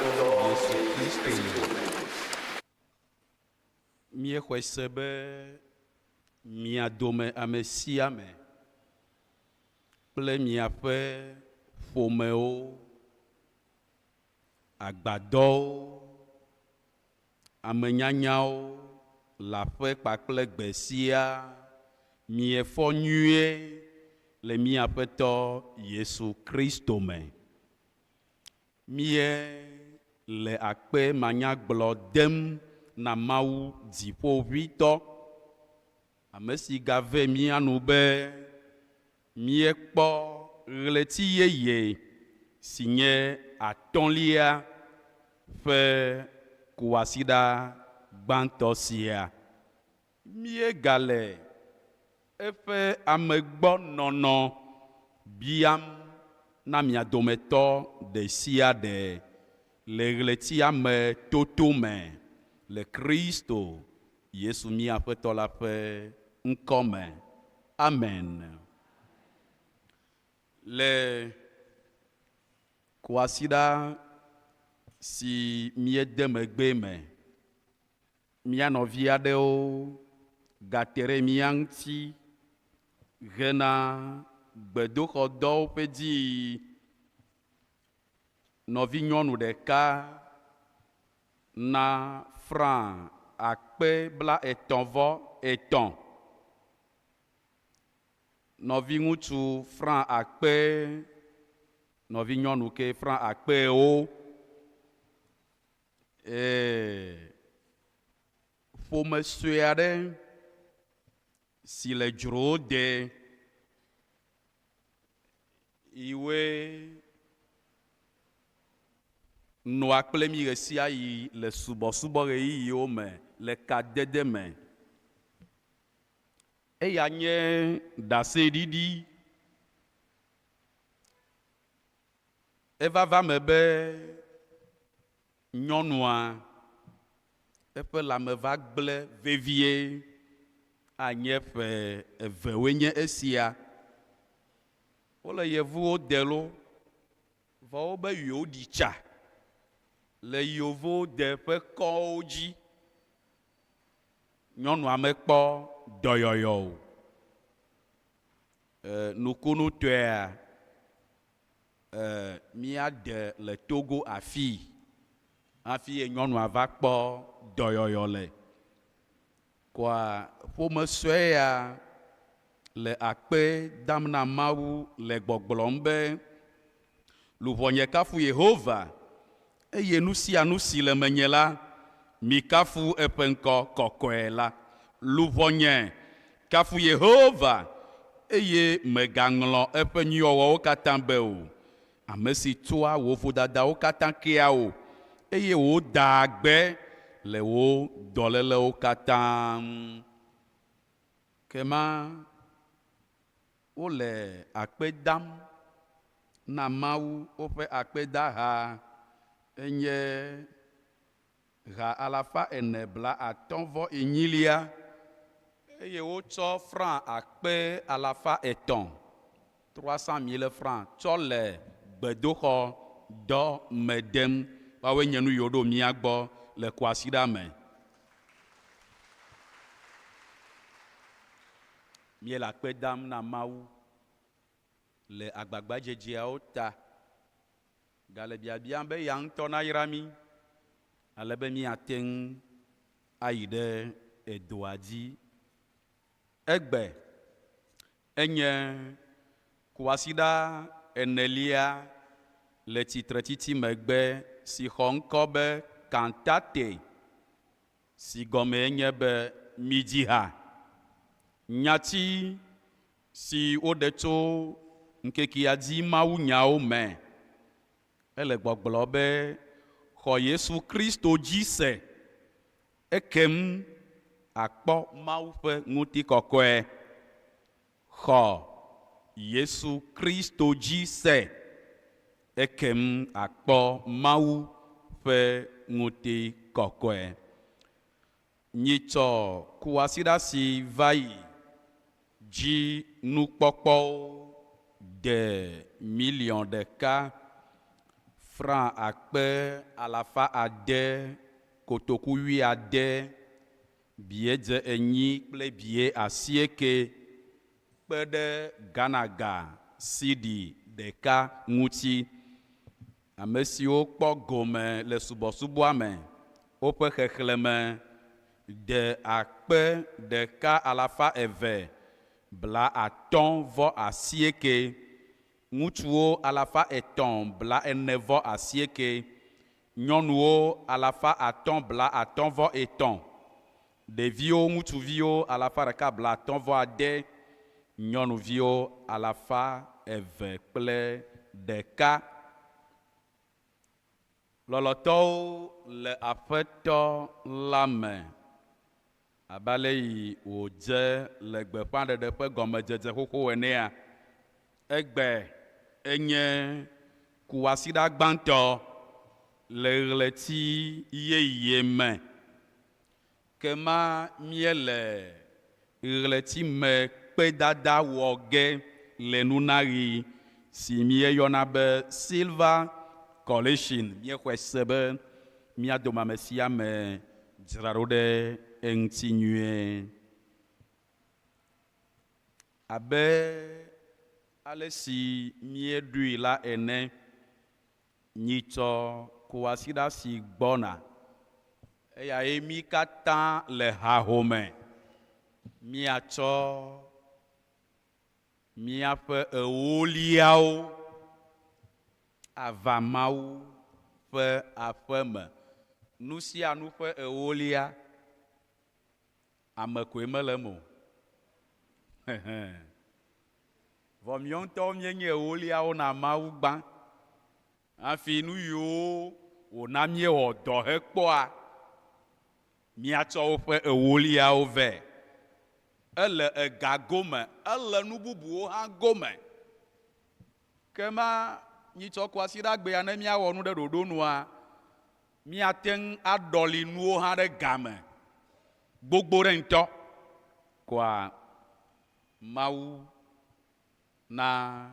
Yesu Kristo me. Míexɔe se be mia dome ame sia ame kple miaƒe ƒomewo, agbadɔwo, amenyanyawo le aƒe kpakple gbe siaa miefɔ nyuie le mía Aƒetɔ Yesu Kristo me. Míele akpe manyagblɔ dem na Mawu Dziƒoʋĩtɔ, ame si gave mía nu be míekpɔ ɣleti yeye si nye atɔ̃lia ƒe kwasiɖa gbãtɔ sia. Míegale eƒe amegbɔnɔnɔ biam na mia dometɔ ɖesiaɖe le ɣletia me toto me le Kristo Yesu mía Aƒetɔ la ƒe ŋkɔ me. Amen. Le kwasiɖa si míede megbee me, Mía nɔvi aɖewo gate ɖe mía ŋuti hena gbedoxɔdɔwo ƒe dziyiyi. Nɔvinyɔnu ɖeka na franc 33,000. Nɔviŋutsu franc akpe, nɔvinyɔnu ke franc 4000. Ee, ƒome sue aɖe si le dzrowo de yiwoe nɔa kple mí ɣesiaɣi le subɔsubɔ ɣeyiɣiwo me le kadede me. Eya nye ɖaseɖiɖi. Eva va eme be nyɔnua eƒe lãme va gblẽ vevie anye ƒe evewoe nye esia. Wole yevuwo de lo, vɔ wobe yewoɖi tsa le yevuwo de ƒe kɔwo dzi. Nyɔnua mekpɔ dɔyɔyɔ o. E, nukunutɔea, e, míade le Togo afii hafi ye nyɔnua va kpɔ dɔyɔyɔ le. Kɔa ƒome sue ya le akpe dam na Mawu le gbɔgblɔm be, Luʋɔnye kafu Yehova, eye nu sia nu si le menye la, mikafu eƒe ŋkɔ kɔkɔe la. Luʋɔnye, kafu Yehova, eye mègaŋlɔ eƒe nyuiwɔwɔwo katã be o, ame si tsɔa wò vodadawo katã kea wò, eye wòdaa gbe le wò dɔlélewo katã ŋu. Kema wole akpe dam na Mawu, woƒe akpedaha enye ha 454, eye wotsɔ franc 300,000, 300 000 francs, tsɔ le gbedoxɔ dɔ me dem. Woawoe nye nu yiwo ɖo mía gbɔ le kwasiɖa me. Míele akpe dam na Mawu le agbagbadzedzeawo ta. Gale biabiam be eya ŋutɔ nayra mí ale be míate ŋu ayi ɖe edoa dzi. Egbe enye kwasiɖa enelia le tsitretsitsi megbe si xɔ ŋkɔ be Cantate, si gɔmee nye be Midzi Ha. Nyati si woɖe tso ŋkekea dzi mawunyawo me. Ele gbɔgblɔ be, Xɔ Yesu Kristo dzi se, ekem àkpɔ Mawu ƒe ŋutikɔkɔe. Xɔ Yesu Kristo dzi se, ekem àkpɔ Mawu ƒe ŋutikɔkɔe. Nyitsɔ kwasiɖa si va yi dzi nukpɔkpɔwo de miliɔn ɖeka. Franc akpe alafa ade kotoku wuiade biedze enyi kple bie asieke kpe ɖe Ghana ga cedi ɖeka ŋuti. Ame siwo kpɔ gome le subɔsubɔa me woƒe xexlẽme de akpe ɖeka alafa eve bla atɔ̃ vɔ asieke, ŋutsuwo alafa etɔ̃ bla ene vɔ asieke, nyɔnuwo alafa atɔ̃ bla atɔ̃ vɔ etɔ̃, ɖeviwo ŋutsuviwo alafa ɖeka bla atɔ̃ vɔ ade, nyɔnuviwo alafa eve kple ɖeka. Lɔlɔ̃tɔwo le Aƒetɔ la me, abe ale yi wòdze le gbeƒãɖeɖe ƒe gɔmedzedze xoxo enea, egbe enye kuwasiɖa gbãtɔ le ɣleti yeye me. Kema míele ɣleti me kpedada wɔ ge le nunaɣi si míeyɔna be Silver Collection. Míexɔe se be mía dome ame sia ame dzra ɖo ɖe eŋuti nyuie. Abe ale si míeɖoe la ene, Nyitsɔ kwasiɖa si gbɔna, eyae mí katã le hahome míatsɔ míaƒe ewoliawo ava Mawu ƒe aƒe me. Nu sia nu ƒe ewolia, ame koe mele eme o. Vɔ míawo ŋutɔwo míenye ewoliawo na Mawu gbã hafi nu yiwo wòna míewɔ dɔ hekpɔa, míatsɔ woƒe ewoliawo vɛ. Ele ega gome, ele nu bubuwo hã gome. Ke ma nyitsɔ kwasiɖagbea ne míawɔ nu ɖe ɖoɖo nua, míate ŋu aɖɔli nuwo hã ɖe game gbogbo ɖe ŋutɔ. Koa Mawu na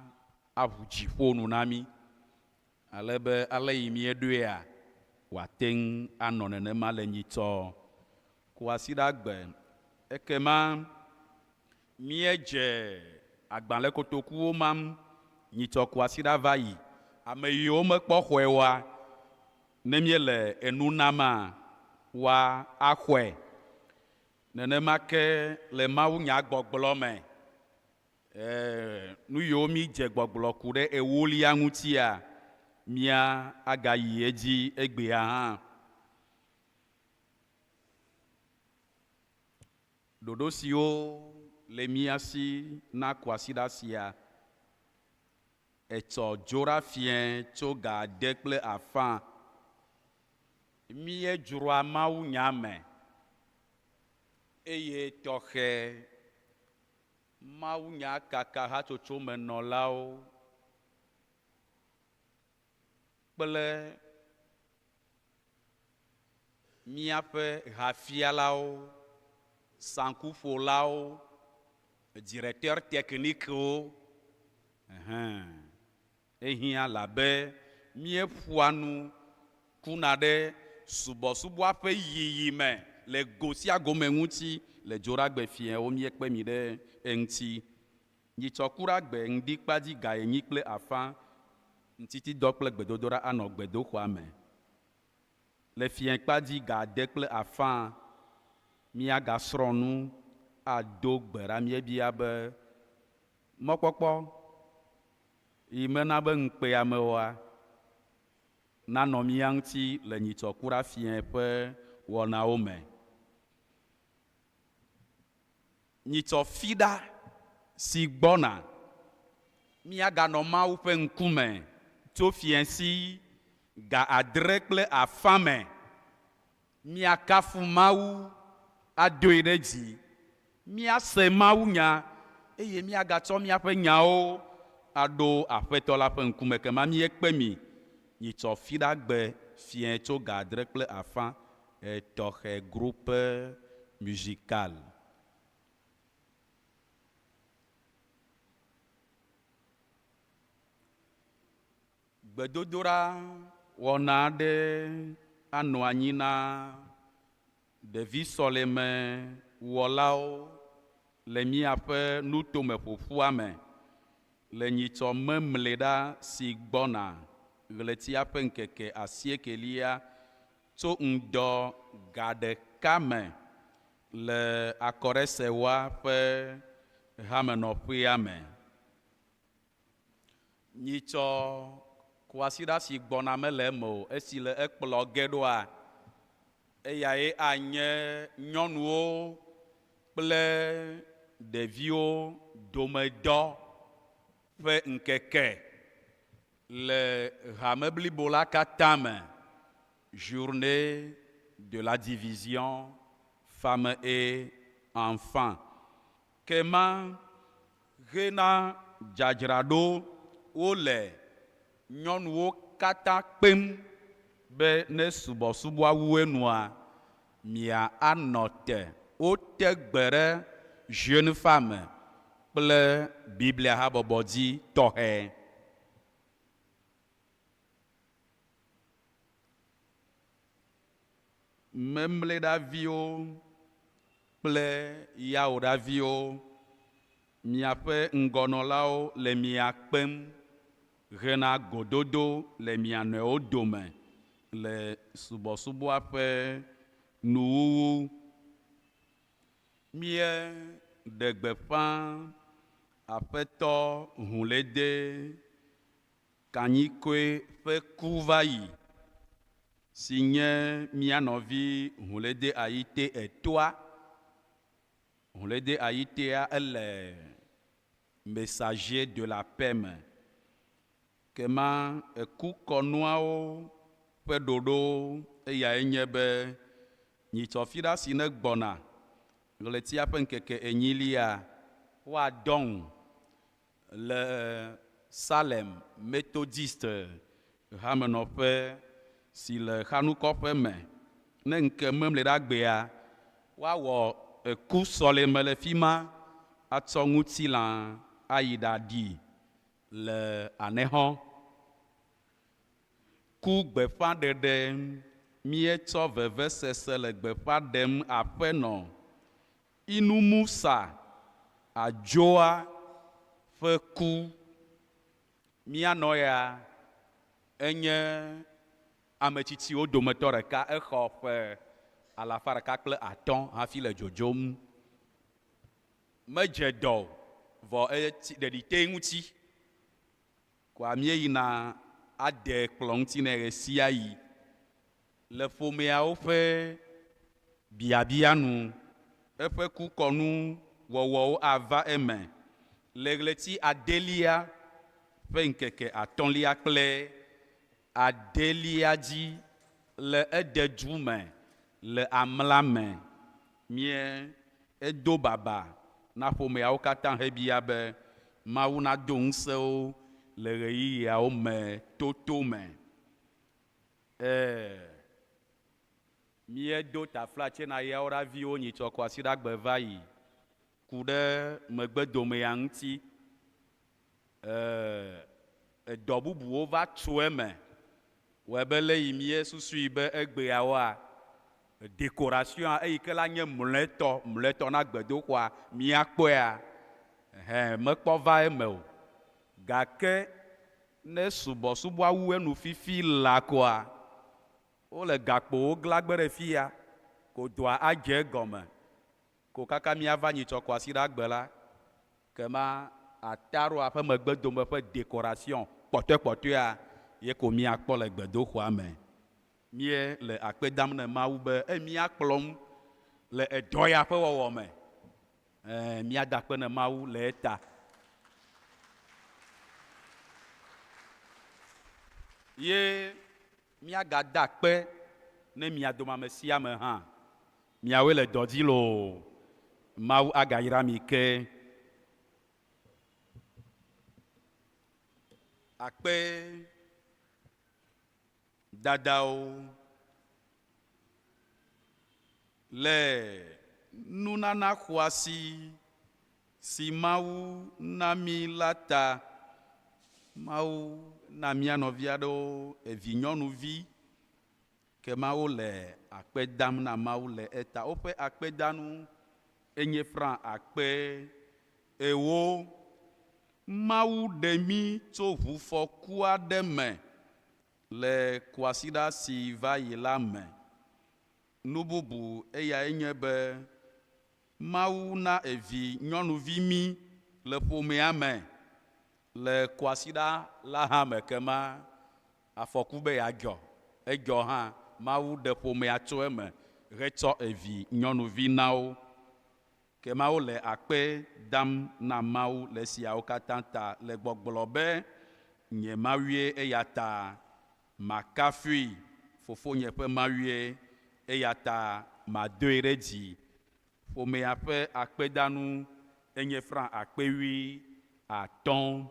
aʋu dziƒo nu na mí ale be ale yi míeɖoea, wòate ŋu anɔ nenema le nyitsɔ kwasiɖagbe. Ekema míedze agbalẽkotokuwo mam nyitsɔ kwasiɖa va yi. Ame yiwo mekpɔ xɔe oa, ne míele enu nama, woaxɔe. Nenema ke le mawunyagbɔgblɔ me, nu yiwo mídze gbɔgblɔ ku ɖe ewolia ŋutia, mía agayi edzi egbea hã. Ɖoɖo siwo le mía si na kwasiɖa sia, etsɔ dzoɖa fiẽ tso ga ade kple afã. Míedzroa mawunya me eye tɔxɛ mawunya kaka hatsotso me nɔlawo kple míaƒe hafialawo, saŋkuƒolawo, directeur techniquewo, ɛhɛn, ehiã labe míeƒoa nu kuna ɖe subɔsubɔa ƒe yiyime le go sia go me ŋuti le Dzoɖagbe fiẽwo míekpe mi ɖe eŋuti. Nyitsɔ kuɖagbe ŋdi kpadzi ga enyi kple afã, ŋutitidɔ kple gbedodoɖa anɔ gbedoxɔa me. Le fiẽ kpadzi ga ade kple afã, míagasrɔ̃ nu ado gbe ɖa míebia be mɔkpɔkpɔ yi mena be ŋukpea me oa, nanɔ mía ŋuti le nyitsɔ kuɖa fiẽ ƒe wɔnawo me. Nyitsɔ fiɖa si gbɔna, míaganɔ Mawu ƒe ŋkume tso fiẽsi ga adre kple afã me. Míakafu Mawu adoe ɖe dzi, míase mawunya eye míagatsɔ míaƒe nyawo aɖo Aƒetɔ la ƒe ŋkume. Ekema míekpe mi nyitsɔ fiɖagbe fiẽ tso ga adre kple afã etɔxɛ groupe musical. Gbedodoɖa wɔna aɖe anɔ anyi na ɖevi sɔleme wɔlawo le míaƒe nutome ƒoƒua me le nyitsɔ memleɖa si gbɔna ɣletia ƒe ŋkeke asiekelia tso ŋdɔ ga ɖeka me le Akɔɖesewa ƒe hamenɔƒea me. Nyitsɔ kwasiɖa si gbɔna mele eme o, esi le ekplɔ ge ɖoa, eyae anye nyɔnuwo kple ɖeviwo domedɔ ƒe ŋkeke le hame blibo la katã me, Journée de la division femmes et enfants. Kema hena dzadzraɖo wole nyɔnuwo katã kpem be ne subɔsubɔa wu enua, mia anɔ te. Wote gbe ɖe Jeune Femme kple Biblia Habɔbɔ dzi tɔxɛ. Memleɖaviwo kple Yawoɖaviwo, miaƒe ŋgɔnɔlawo le mia kpem hena gododo le mia nɔewo dome le subɔsubɔa ƒe nuwuwu. Míeɖe gbeƒã Aƒetɔ Hũlede Kanyikoe ƒe ku va yi, si nye mía nɔvi Hulede Ayite Etoa. Hulede Ayitea ele Messager de la Paix me. Kema eku kɔnuawo ƒe ɖoɖo eyae nye be nyitsɔ fiɖa si ne gbɔna ɣletia ƒe ŋkeke enyilia, woadɔ ŋu Le Salem Methodist hamenɔƒe si le Xanukɔƒe me, ne ŋke memleɖagbea, woawɔ eku sɔleme le fi ma atsɔ ŋutilã ayi ɖaɖi le Anexɔ. Ku gbeƒãɖeɖe Míetsɔ vevesese le gbeƒã ɖem Aƒenɔ Inumusa Adjoa ƒe ku. Mía nɔ ya enye ame tsitsiwo dometɔ ɖeka, exɔ ƒe alafa ɖeka kple atɔ̃ hafi le dzodzom. Medze dɔ o, vɔ etsi ɖeɖi te eŋuti. Kɔa míeyina ade kplɔ̃ ŋuti nɛ ɣesiaɣi le ƒomeawo ƒe biabia nu. Eƒe kukɔnu wɔwɔwo ava eme le ɣleti adelia ƒe ŋkeke atɔ̃lia kple adelia dzi le ededu me le amla me. Mie edo baba na ƒomeawo katã hebia be Mawu nado ŋusẽ wo le ɣeyiɣiawo me toto me. Ɛ̃, míedo taflatse na Yawoɖaviwo nyitsɔ Kwasiɖagbe va yi ku ɖe megbedomea ŋuti. Ɛ̃, edɔ bubuwo va tso eme wɔe be le yi míesusui be egbeawoa, decoration eyi ke la nye mlɔetɔ, mlɔetɔ na gbedoxɔa, míakpɔea, ɛhɛ, mekpɔ va eme o. Gake ne subɔsubɔa wu enu fifi laa koa, wole gakpowo glagbe ɖe fiya ko dɔa adze egɔme. Ko kaka míava nyitsɔ kwasiɖagbe la, kema ataɖoa ƒe megbedome ƒe decoration kpɔtɔekpɔtɔea ye ko míakpɔ le gbedoxɔa me. Míele akpe dam ne Mawu be emía kplɔm le edɔ ya ƒe wɔwɔ me. Ɛ̃, míada akpe ne Mawu le eta. Ye míagada akpe ne mia dome ame sia ame hã. Miawoe le dɔ dzi loo. Mawu agayra mi ke. Akpe dadawo le nunana xɔasi si Mawu na mí la ta. Mawu na mía nɔvi aɖewo evi nyɔnuvi ke Mawu le akpe dam na Mawu le eta. Woƒe akpedanu enye franc akpe ewo. Mawu ɖe mí tso ʋufɔku aɖe me le kwasiɖa si va yi la me. Nu bubu eyae nye be Mawu na evi nyɔnuvi mí le ƒomea me le kwasiɖa la hã me kema afɔku be yeadzɔ. Edzɔ hã, Mawu ɖe ƒomea tso eme hetsɔ evi nyɔnuvi na wo. Ke Mawu le akpe dam na Mawu le esiawo katã ta le gbɔgblɔ be, Nye Mawue eya ta makafui, Fofonye ƒe Mawue eya ta madoe ɖe dzi. Ƒomea ƒe akpedanu enye franc akpe wui atɔ̃.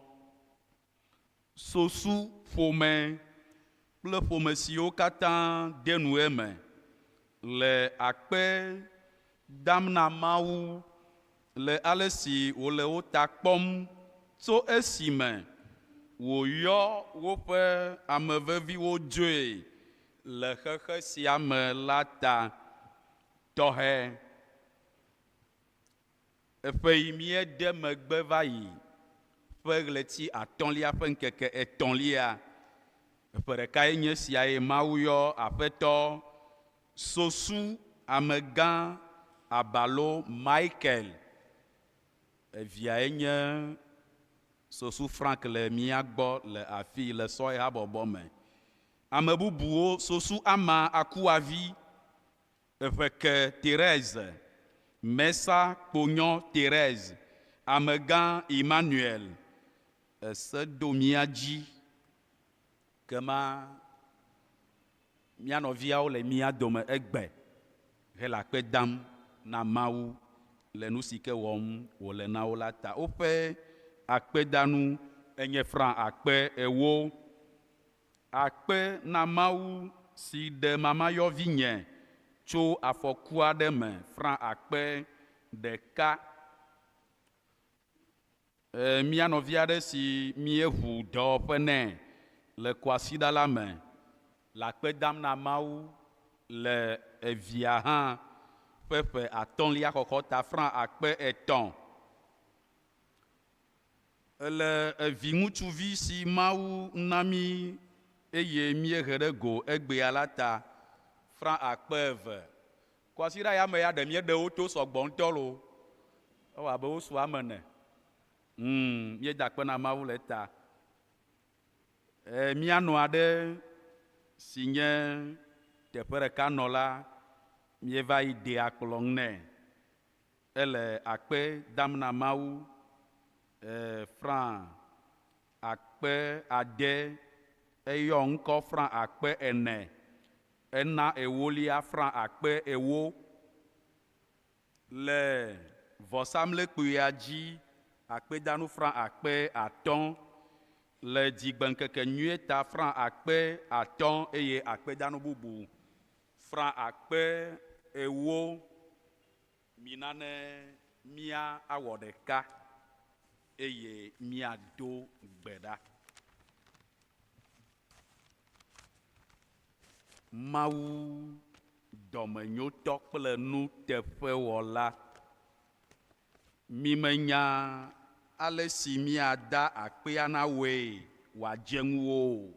Sosu ƒome kple ƒome siwo katã de nu eme le akpe dam na Mawu le ale si wòle wo ta kpɔm tso esime wòyɔ woƒe ame veviwo dzoe le xexe sia me la ta tɔxɛ. Eƒe yi míede megbe va yi ƒe ɣleti atɔ̃lia ƒe ŋkeke etɔ̃lia. Eƒe ɖekae nye esia ye Mawu yɔ Aƒetɔ Sosu Amegã Abalo Michael. Eviae nye Sosu Frank le mía gbɔ le afii le Sɔhɛ Habɔbɔ me. Ame bubuwo, Sosu Ama Akuavi, Eʋeke Thérèse, Mesa Kponyɔ Thérèse, Amegã Emmanuel, ese do mía dzi kema mía nɔviawo le mía dome egbe hele akpe dam na Mawu le nu si ke wɔm wòle na wo la ta. Woƒe akpedanu enye franc akpe ewo. Akpe na Mawu si ɖe mamayɔvinye tso afɔku aɖe me franc akpe ɖeka. E, mía nɔvi aɖe si míeʋu dɔwɔƒe nɛ le kwasiɖa la me le akpe dam na Mawu le evia hã ƒe ƒe atɔ̃lia xɔxɔ ta franc akpe etɔ̃. Ele eviŋutsuvi si Mawu na mí eye míehe ɖe go egbea la ta, franc akpe eve. Kwasiɖa ya me ya ɖe míeɖe wo to sɔgbɔ ŋutɔ loo. Ewɔ abe wosu ame ene. Ŋ, míeda akpe na Mawu le eta. E, mía nɔ aɖe si nye teƒe ɖeka nɔla, míeva yi dea kplɔ ŋu nɛ. Ele akpe dam na Mawu, e, franc akpe ade, eyɔ ŋkɔ franc akpe ene, ena ewolia franc akpe ewo. Le vɔsamlekpuia dzi, akpedanu franc akpe atɔ̃, le dzigbeŋkeke nyuie ta franc akpe atɔ̃ eye akpedanu bubu franc akpe ewo. Mina ne mía awɔ ɖeka eye míado gbe ɖa. Mawu dɔmenyotɔ kple nuteƒewɔla, mímenya ale si míada akpea na wòe wòadze ŋuwò o,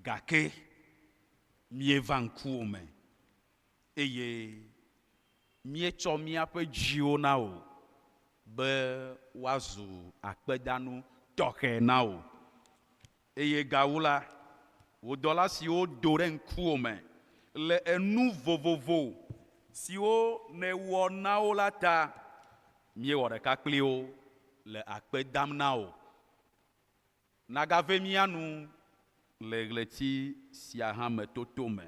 gake míeva ŋkuwò me eye míetsɔ míaƒe dziwo na wò be woazu akpedanu tɔxɛ na wò. Eye gawu la, wò dɔla siwo do ɖe ŋkuwò me le enu vovovo siwo nèwɔ na wo la ta, míewɔ ɖeka kpli wo le akpe dam na wò. Nagave mía nu le ɣleti sia hã me toto me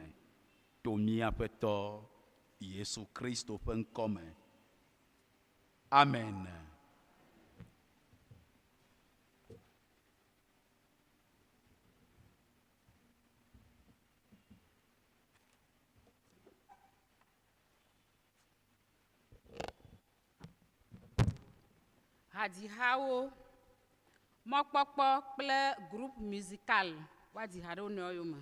to mía Aƒetɔ Yesu Kristo ƒe ŋkɔ me. Amen. Hadzihawo. Mɔkpɔkpɔ kple Groupe Musical woadzi ha ɖe wo nɔewo yome.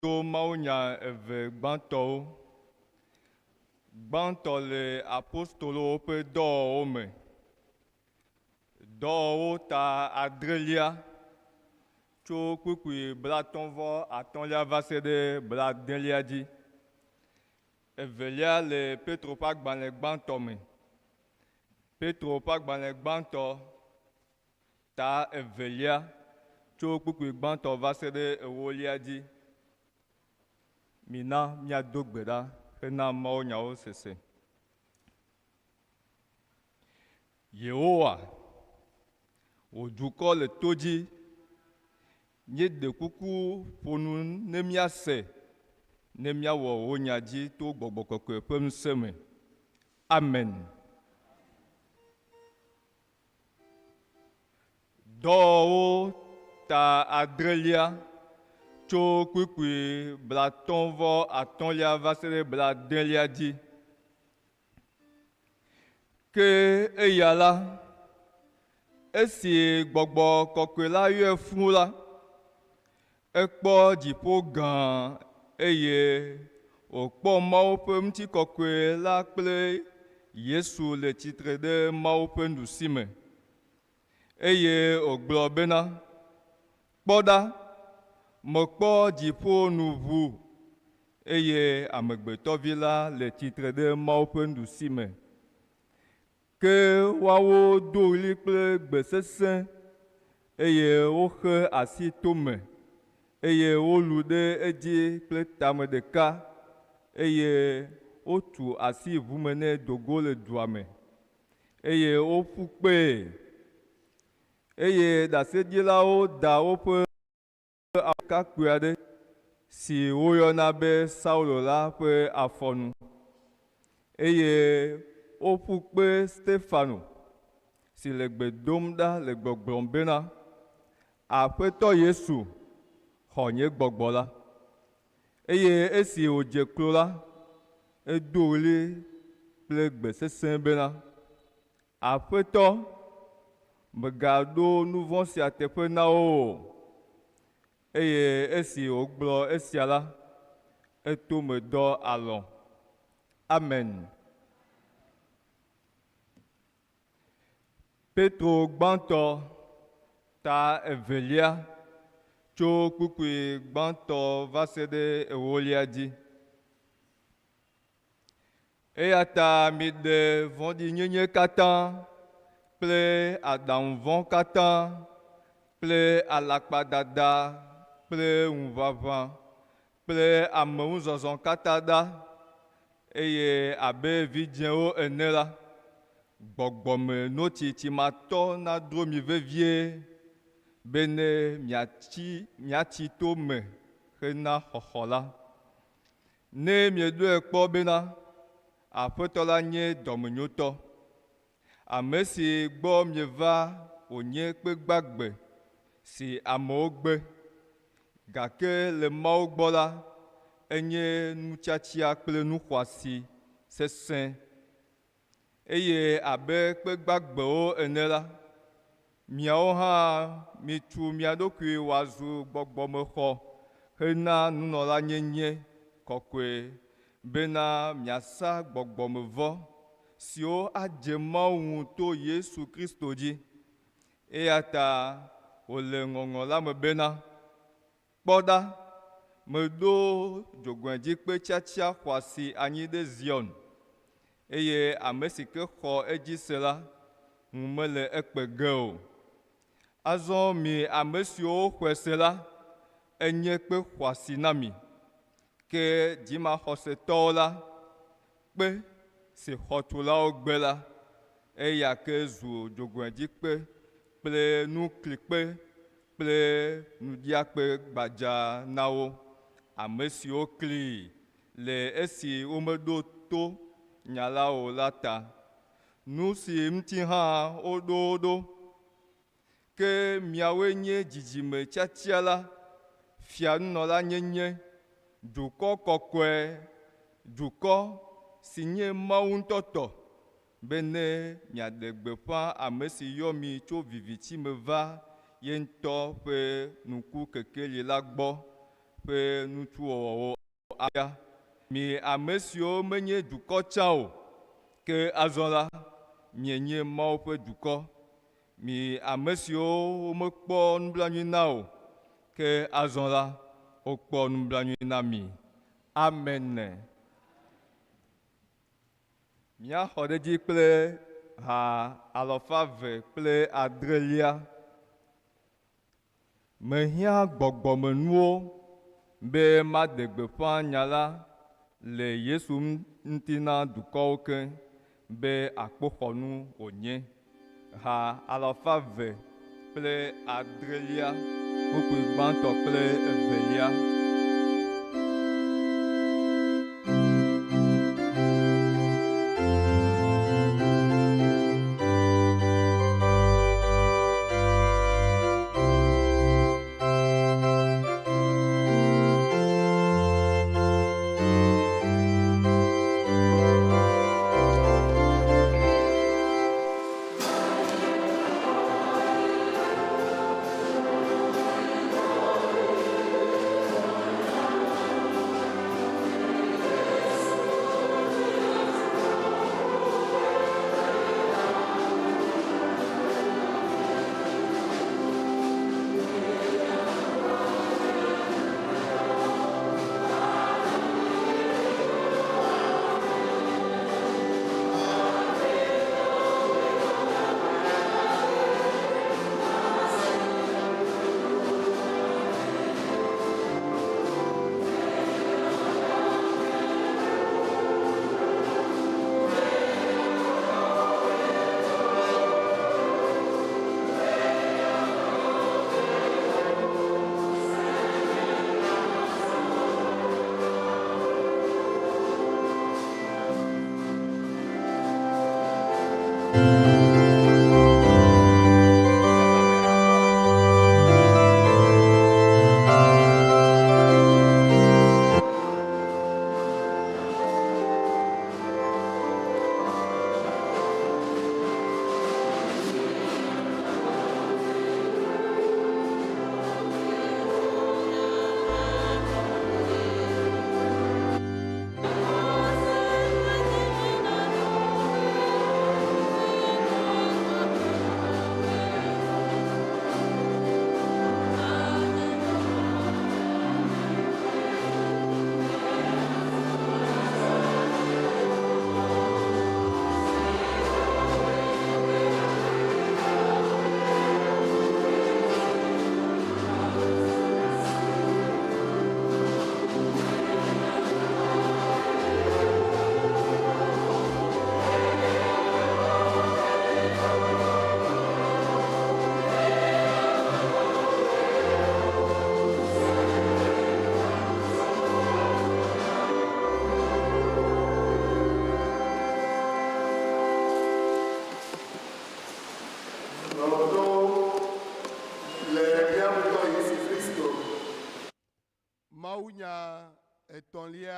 To mawunya eve gbãtɔwo. Gbãtɔ le apostolowo ƒe dɔwɔwɔ me. Dɔwɔwɔwo ta adrelia tso kpukpui blatɔ̃ vɔ atɔ̃lia va se ɖe bladelia dzi. Evelia le Petro ƒe agbalẽ gbãtɔ me. Petro ƒe agbalẽ gbãtɔ ta evelia tso kpukpui gbãtɔ va se ɖe ewolia dzi. Mina míado gbe ɖa hena mawunyawo sese. Yehowa, wò dukɔ le to dzi, míeɖe kuku ƒo nu ne míase, ne míawɔ wò nya dzi to Gbɔgbɔ Kɔkɔe ƒe ŋusẽ me. Amen. Dɔwɔwɔwo ta adrelia tso kpukpui blatɔ̃ vɔ atɔ̃lia va se ɖe bladelia dzi. Ke eya la, esi Gbɔgbɔ Kɔkɔe la yɔe fũ la, ekpɔ dziƒo gã eye wòkpɔ Mawu ƒe ŋutikɔkɔe la kple Yesu le tsitre ɖe Mawu ƒe nuɖusime. Eye wògblɔ bena, Kpɔ ɖa, mekpɔ dziƒo nu ʋu, eye Amegbetɔvi la le tsitre ɖe Mawu ƒe nuɖusime. Ke woawo do ɣli kple gbe sesẽ, eye woxe asi to me, eye wolũ ɖe edzi kple tame ɖeka, eye wotu asi ʋu me nɛ do go le dua me, eye woƒu kpee. Eye ɖaseɖilawo da woƒe ɖekakpui aɖe si woyɔna be Saulo la ƒe afɔ nu, eye woƒu kpe Stefano, si le gbe dom ɖa le gbɔgblɔm bena, Aƒetɔ Yesu, xɔ nye gbɔgbɔ la. Eye esi wòdze klo la, edo ɣli kple gbe sesẽ bena, Aƒetɔ, mègaɖo nu vɔ̃ sia teƒe na wo o. Eye esi wògblɔ esia la, eto me dɔ alɔ̃. Amen. Petro gbãtɔ, ta evelia, tso kpukpui gbãtɔ va se ɖe ewolia dzi. Eya ta miɖe vɔ̃ɖinyenye katã kple aɖaŋu vɔ̃ katã kple alakpadada kple ŋuʋaʋã kple ameŋuzɔzɔ katã ɖa, eye abe vidzĩewo ene la, gbɔgbɔme notsi tsimatɔ nadro mi vevie. bene miatsi miatsi to me hena xɔxɔ la. Ne mieɖoe kpɔ bena Aƒetɔ la nye dɔmenyotɔ, ame si gbɔ mieva wònye kpe gbagbe si amewo gbe, gake le Mawu gbɔ la, enye nutiatia kple nu xɔasi sesẽ. Eye abe kpe gbagbewo ene la, miawo hã mitu mia ɖokui wòazu gbɔgbɔmexɔ hena nunɔlanyenye kɔkɔe, bena miasa gbɔgbɔmevɔ siwo adze Mawu ŋu to Yesu Kristo dzi. Eya ta wòle Ŋɔŋlɔ la me bena, Kpɔ ɖa, meɖo dzogoedzikpe tiatia xɔasi anyi ɖe Zion, eye ame si ke xɔ edzi se la, ŋu mele ekpe ge o. Azɔ mi ame siwo xɔe se la, enye kpe xɔasi na mi, ke dzimaxɔsetɔwo la, kpe si xɔtulawo gbe la, eya ke zu dzogoedzikpe kple nuklikpe kple nuɖiakpe gbadza na wo, ame siwo klii le esi womeɖo to nya la o la ta. Nu si ŋuti hã woɖo wo ɖo. Ke miawoe nye dzidzime tiatia la, fianunɔlanyenye, dukɔ kɔkɔe, dukɔ si nye Mawu ŋutɔ tɔ, bene miaɖe gbeƒã ame si yɔ mi tso viviti me va ye ŋutɔ ƒe nukukekeli la gbɔ ƒe nutsuwɔwɔwo afia. Mi ame siwo menye dukɔ tsã o, ke azɔ la, mienye Mawu ƒe dukɔ. Mi ame siwo womekpɔ nublanui na o, ke azɔ la, wokpɔ nublanui na mi. Amen. Míaxɔ ɖe edzi kple ha alafa eve kple adrelia. Mehiã gbɔgbɔmenuwo be maɖe gbeƒã nya la le Yesu ŋuti na dukɔwo keŋ be akpoxɔnu wònye. Ha alafa eve kple adrelia, kpukpui gbãtɔ kple evelia.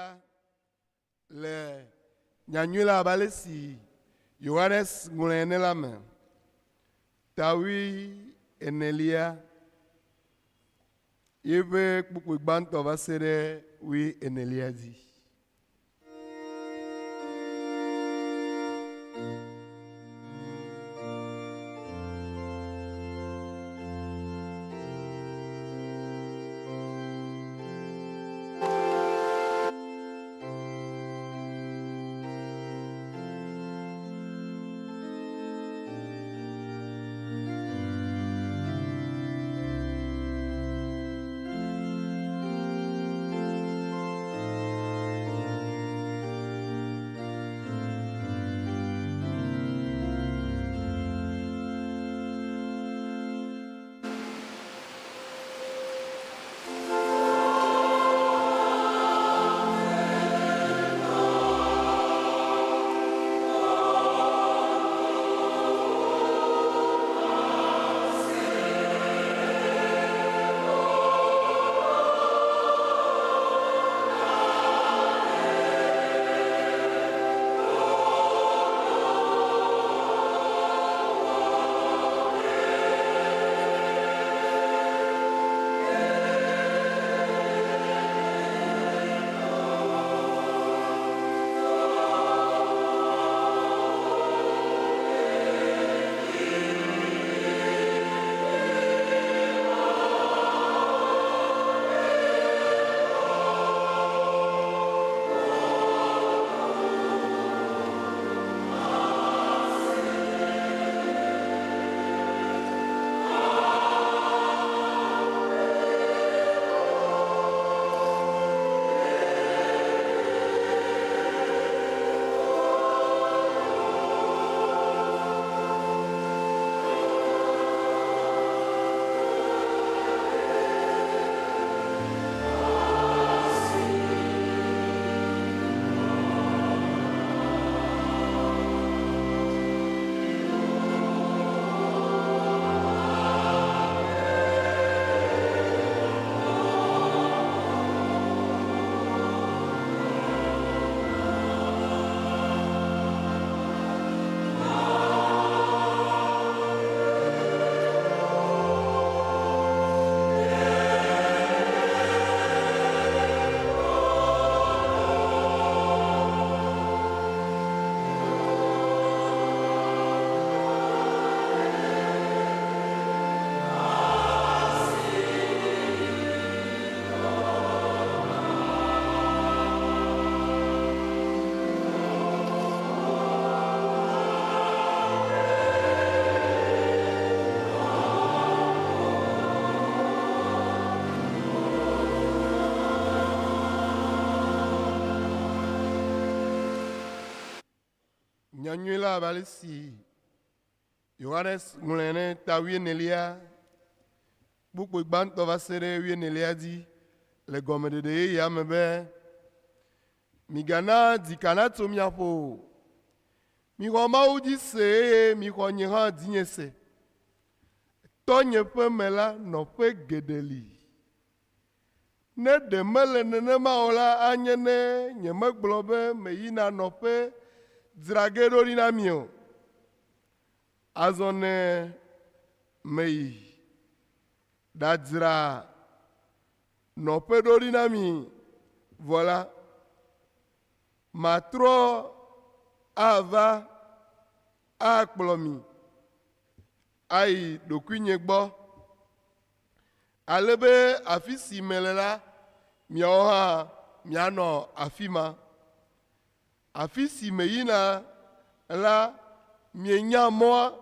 enelia le nyanyui la abe ale si Yohanes ŋlɔe ene la me. Ta wui enelia yeƒe kpukpui gbãtɔ va se ɖe wui enelia dzi. Nyanyui la abe ale si Yohanes ŋlɔe ene ta wuienelia, kpukpui gbãtɔ va se ɖe wuienelia dzi le gɔmeɖeɖe yeyea me be, Migana dzika natso mia ƒo o. Mixɔ Mawu dzi se eye mixɔ nye hã dzinye se. Tɔnye ƒe me la nɔƒe geɖe li. Ne ɖe mele nenema o la, anye ne nyemegblɔ be meyina nɔƒe dzra ge ɖo ɖi na mi o. Azɔ ne meyi ɖadzra nɔƒe ɖo ɖi na mi vɔ la, matrɔ ava akplɔ mi ayi ɖokuinye gbɔ. Ale be afi si mele la, miawo hã mianɔ afi ma. Afi si meyina la, mienya mɔa?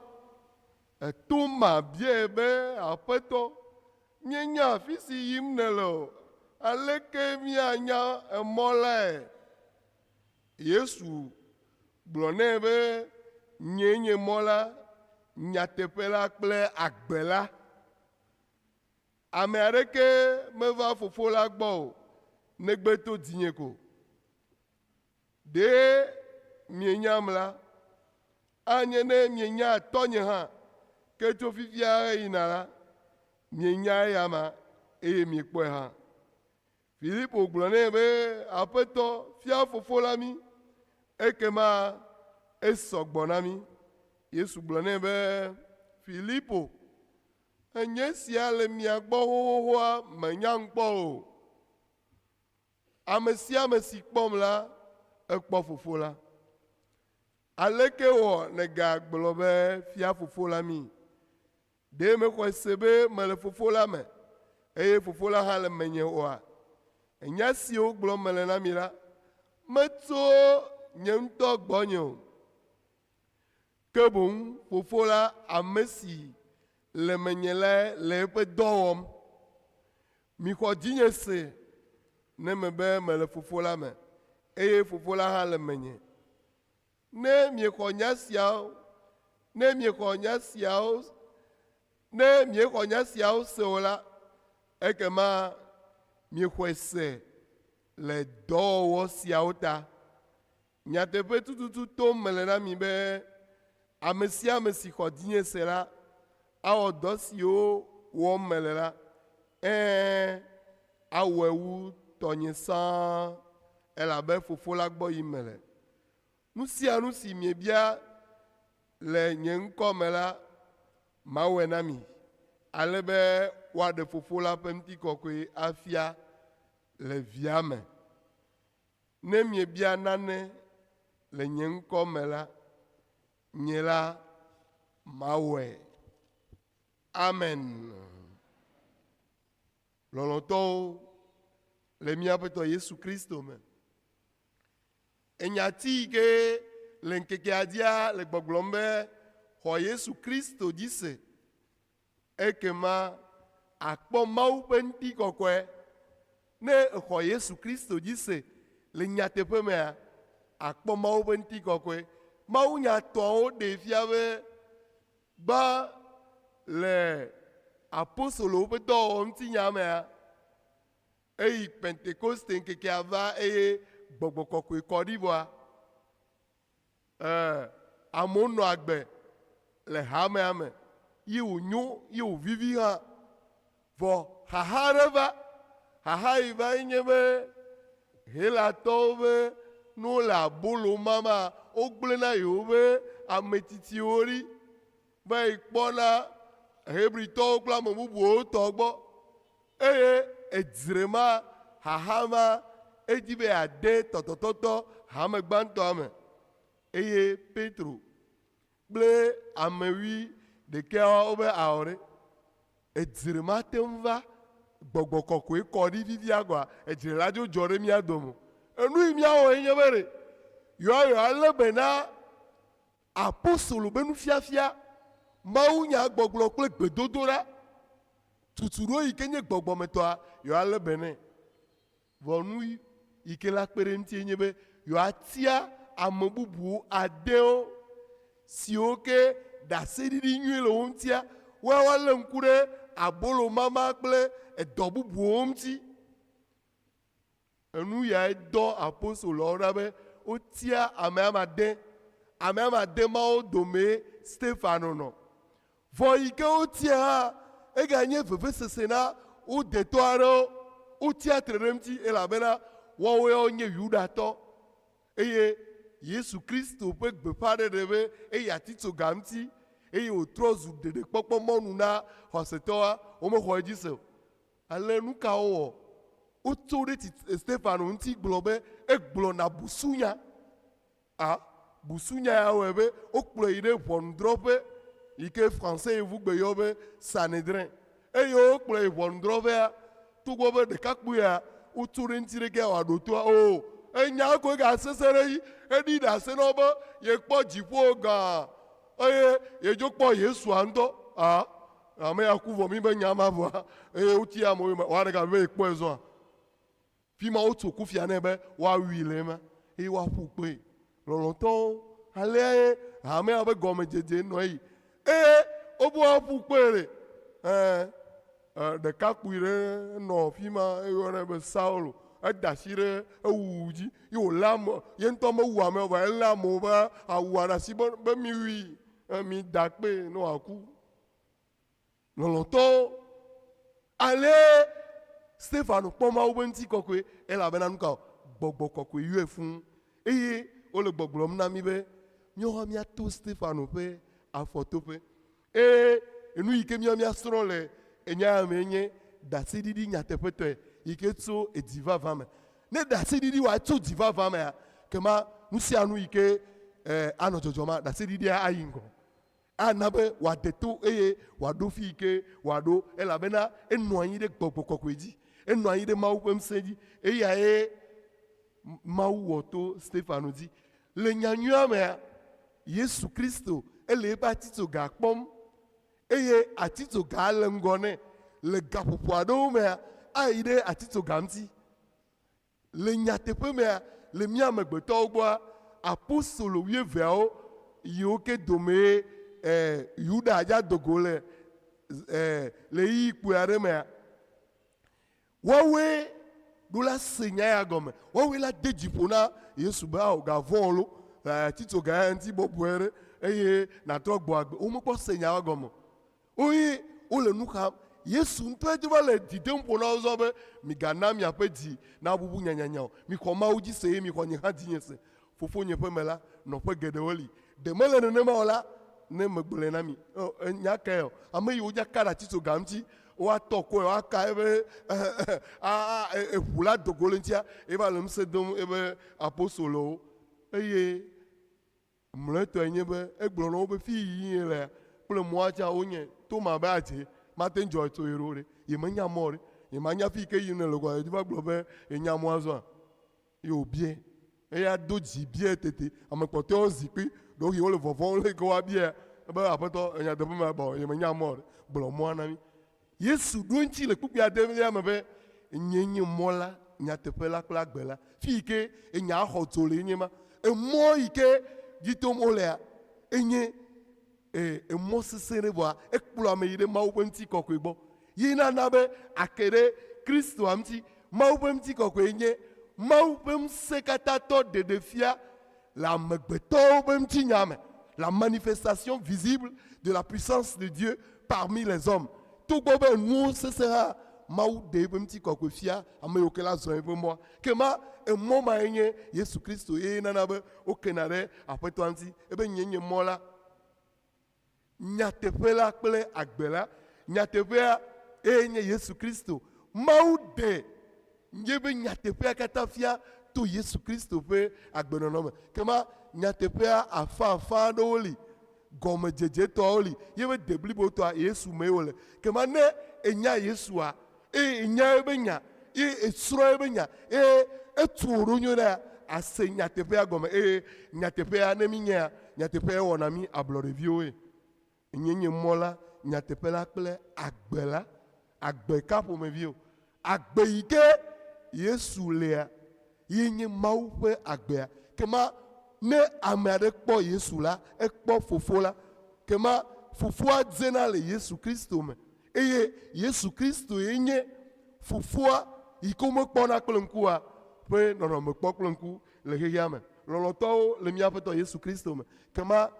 Toma biae be, Aƒetɔ, míenya afi si yim nèle o, aleke míanya mɔ lae? Yesu gblɔ nɛ be, Nyee nye mɔ la, nyateƒe la kple agbe la. Ame aɖeke meva Fofo la gbɔ o, negbe to dzinye ko. Ɖe mienyam la, anye ne mienya Tɔnye hã, ke tso fifia heyina la, mienya eyama eye miekpɔe hã. Filipo gblɔ nɛ be, Aƒetɔ, fia Fofo la mí, ekema esɔ gbɔ na mí. Yesu gblɔ nɛ be, Filipo, enye sia le mia gbɔ xoxoxoa, mènyam kpɔ o. Ame sia ame si kpɔm la, ekpɔ Fofo la. Aleke wɔ nègagblɔ be, Fia Fofo la mí? Ɖe mexɔe se be mele Fofo la me, eye Fofo la hã le menye oa? Nya siwo gblɔm mele na mi la, metso nye ŋutɔ gbɔnye o. Ke boŋ Fofo la, ame si le menye lae le eƒe dɔ wɔm. Mixɔ dzinye se ne mebe mele Fofo la me, eye Fofo la hã le menye. Ne miexɔ nya siawo, ne miexɔ nya siawo, ne miexɔ nya siawo se o la, ekema miexɔe se le dɔwɔwɔ siawo ta. Nyateƒe tututu tom mele na mi be ame sia ame si xɔ dzinye se la, awɔ dɔ siwo wɔm mele la. Ɛ̃, awɔe wu tɔnye sãa, elabe Fofo la gbɔ yim mele. Nu sia nu si miebia le nye ŋkɔ me la, mawɔe na mi, ale be woaɖe Fofo la ƒe ŋutikɔkɔe afia le Via me. Ne miebia nane le nye ŋkɔ me la, nye la mawɔe. Amen. Lɔlɔ̃tɔwo, le mía Aƒetɔ Yesu Kristo me, Enyati yi ke le ŋkekea dzia le gbɔgblɔm be, Xɔ Yesu Kristo dzi se, ekema àkpɔ Mawu ƒe ŋutikɔkɔe. Ne èxɔ Yesu Kristo dzi se le nyateƒe mea, àkpɔ Mawu ƒe ŋutikɔkɔe. Mawunyatɔawo ɖee fia be gbã le apostolowo ƒe dɔwɔwɔ ŋutinya mea, Eyi Pentekoste ŋkekea va eye gbɔgbɔ kɔkɔe kɔ ɖi vɔa, e, amewo nɔ agbe le hamea me yi wònyo yi wòvivi hã. Vɔ xaxa aɖe va. Xaxa yi va ye nye be Helatɔwo be ne wole abolo mama, wogblẽna yewoƒe ame tsitsiwo ɖi va yi kpɔna Hebritɔwo kple ame bubuwo tɔ gbɔ. Eye edzre ma xaxa ma, edi be yeade tɔtɔtɔtɔ hame gbãtɔa me. Eye Petro kple ame wui ɖekɛawo be ao ɖe, edzre ma te ŋu va gbɔgbɔ kɔkɔe kɔ ɖi fifia kɔa, edzre la dzo dzɔ ɖe mía dome o. Enu yi míawɔ ye nye be ɖe, yewoa yewoalé be na apostolo be nufiafia, mawunyagbɔgblɔ kple gbedodoɖa. Tutuɖo yi ke nye gbɔgbɔmetɔa, yewoalé be nɛ. Vɔ nu yi ke la kpe ɖe eŋutie nye be yewoatia ame bubuwo adewo siwo ke ɖaseɖiɖi nyui le wo ŋutia, woa woalé ŋku ɖe abolomama kple edɔ bubuwo ŋuti. Enu yae dɔ apostoloawo ɖa be wotia ame ame ade. Ame ame ade mawo domee Stefano nɔ. Vɔ yi ke wotia hã, eganye vevesese na wo detɔ aɖewo. Wotsia tre ɖe eŋuti elabena woawo ya wonye Yudatɔ eye Yesu Kristo ƒe gbeƒãɖeɖe be eyi atitsoga ŋuti eye wòtrɔ zu ɖeɖekpɔkpɔ mɔnu na xɔsetɔwoa, womexɔ edzi se o. Ale nu ka wowɔ? Wotso ɖe Stefano ŋuti gblɔ be egblɔna busunya. A Busunya ya wɔe be wokplɔe yi ɖe ʋɔnudrɔ̃ƒe yi ke Franse yevugbe yɔ be Sanhedrin. Eye wokplɔe yi ʋɔnudrɔ̃ƒea, togbɔ be ɖekakpuia wotso ɖe eŋuti ɖekea wòaɖo toa o, enya koe gasesẽ ɖe edzi. Eɖi ɖase na wo be yekpɔ dziƒo gã eye yedzo kpɔ Yesua ŋutɔ. A Ame ya ku vɔ mi be nya ma vɔa eye woti amewo yome woaɖe gabe be yekpɔe zɔa. Fi ma wotso kufia nɛ be woawui le ema eye woaƒu kpee. Lɔlɔ̃tɔwo, aleae hamea ƒe gɔmedzedze nɔ eyi. Eye wobe woaƒu kpee ɖe. Ẽ, ɖekakpui ɖe nɔ fi ma eyɔnɛ be Saulo. Eda asi ɖe ewuwu dzi ye wòlé ame, ye ŋutɔ mewu ame o vɔ elé amewo ƒe awua ɖe asi be, be miwui, mida kpee ne wòaku. Lɔlɔ̃tɔwo, ale Stefano kpɔ Mawu ƒe ŋutikɔkɔe elabena nu ka o? Gbɔgbɔ kɔkɔe yɔe fũu. Eye wole gbɔgblɔm na mí be míawo hã míato Stefano ƒe afɔtoƒe. Eye enu yi ke míawo míasrɔ̃ le enya ya mee nye ɖaseɖiɖi nyateƒetɔe yi ke tso edzi vavã me. Ne ɖaseɖiɖi wa tso dzi vavã mea, kema nu sia nu yi ke eh, anɔ dzɔdzɔma, ɖaseɖiɖia ayi ŋgɔ. Ana be wòade to eye wòaɖo fi yi ke wòaɖo elabena enɔ anyi ɖe gbɔgbɔ kɔkɔe dzi, enɔ anyi ɖe Mawu ƒe ŋusẽ dzi. Eyae Mawu wɔ to Stefano dzi. Le nyanyuia mea, Yesu Kristo ele eƒe atitsoga kpɔm eye atitsoga le ŋgɔ nɛ. Le gaƒoƒo aɖewo mea, ayi ɖe atitsoga ŋuti. Le nyateƒe mea, le mía amegbetɔwo gbɔa, apostolo wuieveawo yiwo ke domee e, Yuda dza do go le e, le ɣeyiɣi kpui aɖe mea, Woawoe ɖo la se nya ya gɔme. Woawoe la de dzi ƒo na Yesu be, Ao, gavɔ̃ o lo, atitsoga ya ŋuti bɔbɔe ɖe eye nàtrɔ gbɔ agbe. Womekpɔ se nya gɔme o. Woe wole nu xam. Yesu ŋutɔe do va le dzi dem ƒo na wo zɔ be, Migana miaƒe dzi naʋuʋu nyanyanya o. Mixɔ Mawu dzi se eye mixɔ nye hã dzinye se. Fofonye ƒe me la, nɔƒe geɖewo li. Ɖe mele nenema o la, ne megblɔe na mi. Ɔ, nya kae ɔ? Ame yiwo dza ka ɖe atitsoga ŋuti, woatɔ kɔe, woaka eƒe a, a, eʋu la do go le eŋutia, eva le ŋusẽ dom eƒe apostolowo. Eye mlɔetɔe nye be, egblɔ na wo be, fi yi yim yelea, kple mɔa tsã wonye. Toma be adze, mate ŋu dzɔ tso ye ɖo ɖe. Yemenya mɔ o ɖe. Yemanya fi yi ke yim nèle o, gɔme va gblɔ be yenya mɔa zɔa? Ye wòbiae. Eya do dzi biae tete. Ame kpɔtɔewo zi kpi. Ɖewohĩ wole vɔvɔ̃m le yi ke woabiae. Ebe, Aƒetɔ, enya teƒe ma gbɔ, nyemenya mɔ o ɖe. Gblɔ mɔa na mí. Yesu ɖo eŋuti le kpukpui adelia me be, Nyee nye mɔ la, nyateƒe la kple agbe la. Fi yi ke enya xɔ dzo lee nye ma. Emɔ yi ke dzi tom wolea, enye e, emɔ sesẽ ɖe vɔa ekplɔ ame yi ɖe Mawu ƒe ŋutikɔkɔe gbɔ. Ye nana be ake ɖe Kristoa ŋuti. Mawu ƒe ŋutikɔkɔe nye Mawu ƒe ŋusẽkatãtɔ ɖeɖefia le amegbetɔwo ƒe ŋutinya me, la manifestation visible de la puissance de Dieu parmi les hommes. Togbɔ be enuwo sesẽ hã, Mawu ɖe eƒe ŋutikɔkɔe fia ame yiwo ke la zɔ eƒe mɔa. Ke ma emɔ mae nye Yesu Kristo ye nana be wokena ɖe Aƒetɔa ŋuti. Ebe nyee nye mɔ la, nyateƒe la kple agbe la. Nyateƒea eye nye Yesu Kristo. Mawu ɖe yeƒe nyateƒea katã fia to Yesu Kristo ƒe agbenɔnɔ me. Kema nyateƒea afãafã aɖewo li, gɔmedzedzetɔawo li, yeƒe deblibotɔa Yesu mee wòle. Kema ne ènya Yesua, eye ènya eƒe nya, eye èsrɔ̃ eƒe nya, eye etu wò ɖo nyuie ɖea, àse nyateƒea gɔme eye nyateƒea ne mínyea, nyateƒea wɔna mí ablɔɖeviwoe. Enye nye mɔ la, nyateƒe la kple agbe la. Agbe ka ƒomevi o? Agbe yi ke Yesu lea ye nye Mawu ƒe agbea. Kema ne ame aɖe kpɔ Yesu la, ekpɔ Fofo la. Kema Fofoa dzena le Yesu Kristo me. Eye Yesu Kristo ye nye Fofoa yi ke womekpɔna kple ŋku oa ƒe nɔnɔme kpɔ kple ŋku le xexea me. Lɔlɔ̃tɔwo le mía Aƒetɔ Yesu Kristo me. Kema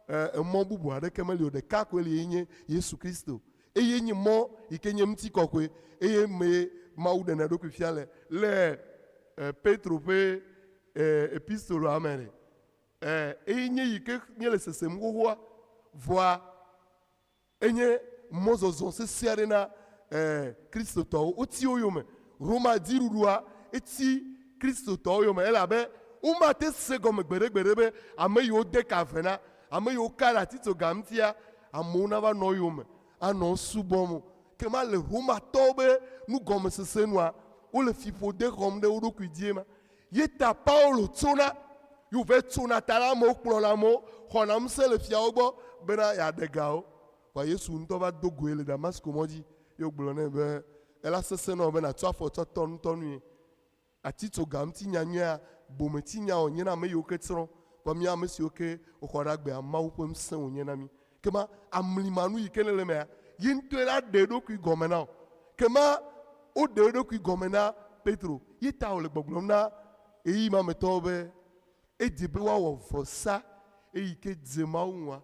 emɔ bubu aɖeke meli o, ɖeka koe li ye nye Yesu Kristo. Eye nye mɔ yi ke nye ŋutikɔkɔe eye mee Mawu ɖena eɖokui fia le. Le Petro ƒe epistoloa me ɖe, eye nye yi ke míele sesem xoxoa, vɔa Enye mɔzɔzɔ sesẽ aɖe na Kristotɔwo. Woti wo yome. Roma dziɖuɖua ti Kristotɔwo yome elabe womate se gɔme gbeɖegbeɖe be ame yiwo de ka ve na, ame yiwo ka ɖe atitsoga ŋutia, amewo nava nɔ wo yome anɔ wo subɔm o. Ke ma le Romatɔwo be nugɔmesese nua, wole fiƒode xɔm ɖe wo ɖokui dzie ma. Ye ta Paulo tsona, ye wòva tsona ta na amewo, kplɔna amewo, xɔna ŋusẽ le fiawo gbɔ bena yeaɖe ga wo. Vɔa Yesu ŋutɔ va do goe le Damasko mɔ dzi ye wògblɔ nɛ be, Ela sesẽ na wò be nàtsɔ afɔ tsɔ tɔ ŋutɔ nue. Atitsoga ŋuti nya nyuia, bometsinya wònye na ame yiwo ke tsrɔ̃, vɔa mía ame siwo ke woxɔ ɖe agbea, Mawu ƒe ŋusẽ wònye na mí. Kema amlimanu yi ke nèle emea, ye ŋutɔe la ɖe eɖokui gɔme na wò. Kema woɖe eɖokui gɔme na Petro. Ye ta wòle gbɔgblɔm na ɣeyiɣi ma me tɔwo be, edze be woawɔ vɔsa eyi ke dze Mawu ŋua,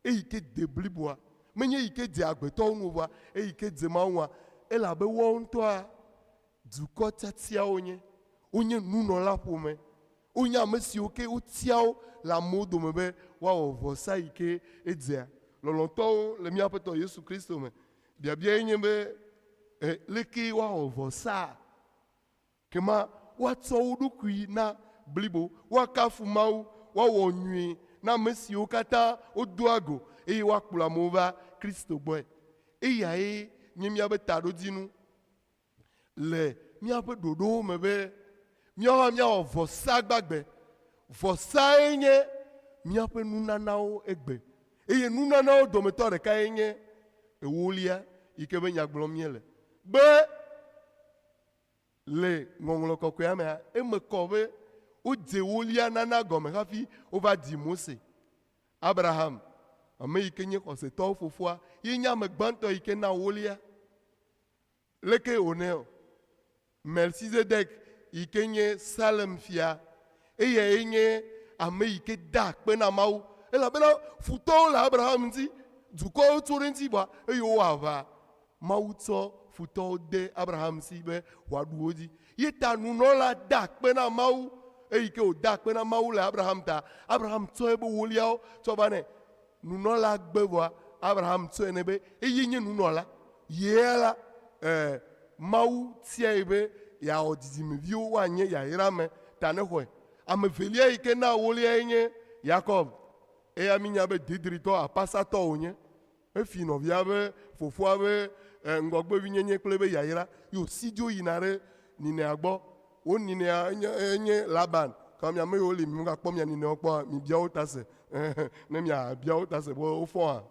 eyi ke de bliboa, menye eyi ke dze agbetɔwo ŋu o, vɔa eyi ke dze Mawu ŋua, elabe woawo ŋutɔa. Dukɔ tiatia wonye. Wonye nunɔla ƒome. Wonye ame siwo ke wotia wo le amewo dome be woawɔ vɔsa yi ke edzea lɔlɔ̃tɔwo le mía Aƒetɔ Yesu Kristo me. Biabiae nye be, e, leke woawɔ vɔsaa? Kema woatsɔ wo ɖokui na blibo, woakafu Mawu, woawɔ nyui na ame siwo katã wodoa go eye woakplɔ amewo va Kristo gbɔe. Eyae nye míaƒe taɖodzinu le míaƒe ɖoɖowo me be míawo hã míawɔ vɔsa gbagbe. Vɔsae nye míaƒe nunanawo egbe eye nunanawo dometɔ ɖekae nye ewolia yi ke be nya gblɔm míele be Le Ŋɔŋlɔ Kɔkɔea mea, eme kɔ be wodze ewolia nana gɔme hafi wova dzi Mose. Abraham, ame yi ke nye xɔsetɔwo fofoa, ye nye ame gbãtɔ yi ke na ewolia. Leke wònɛ o? Melxizedek yi ke nye Salem fia, eyae nye ame yi ke da akpe na Mawu elabena futɔwo le Abraham ŋuti, dukɔwo tso ɖe eŋuti vɔa eye wowɔ aʋa. Mawu tsɔ futɔwo de Abraham si be wòaɖu wo dzi. Ye ta nunɔla da akpe na Mawu eyi ke wòda akpe na Mawu le Abraham ta. Abraham tsɔ eƒe woliawo tsɔ va nɛ. Nunɔla gbe vɔa Abraham tsɔe nɛ be eye nye nunɔla. Yea la, e, Mawu tiae be yeawɔ dzidzimeviwo woanye yayra me ta nexɔe. Ame velia yi ke na woliae nye Yakob. Eya mínya be didritɔ, apasatɔ wònye. Efi nɔvia be fofoa be e, ŋgɔgbevinyenye kple ebe yayra ye wòsi dzo yina ɖe ninea gbɔ. Wo ninea enye, enye Laban. Ke mia ame yiwo li migakpɔ mia ninewo kpɔa, mibia wo ta se. Ne miabia wo ta se be wofɔ hã.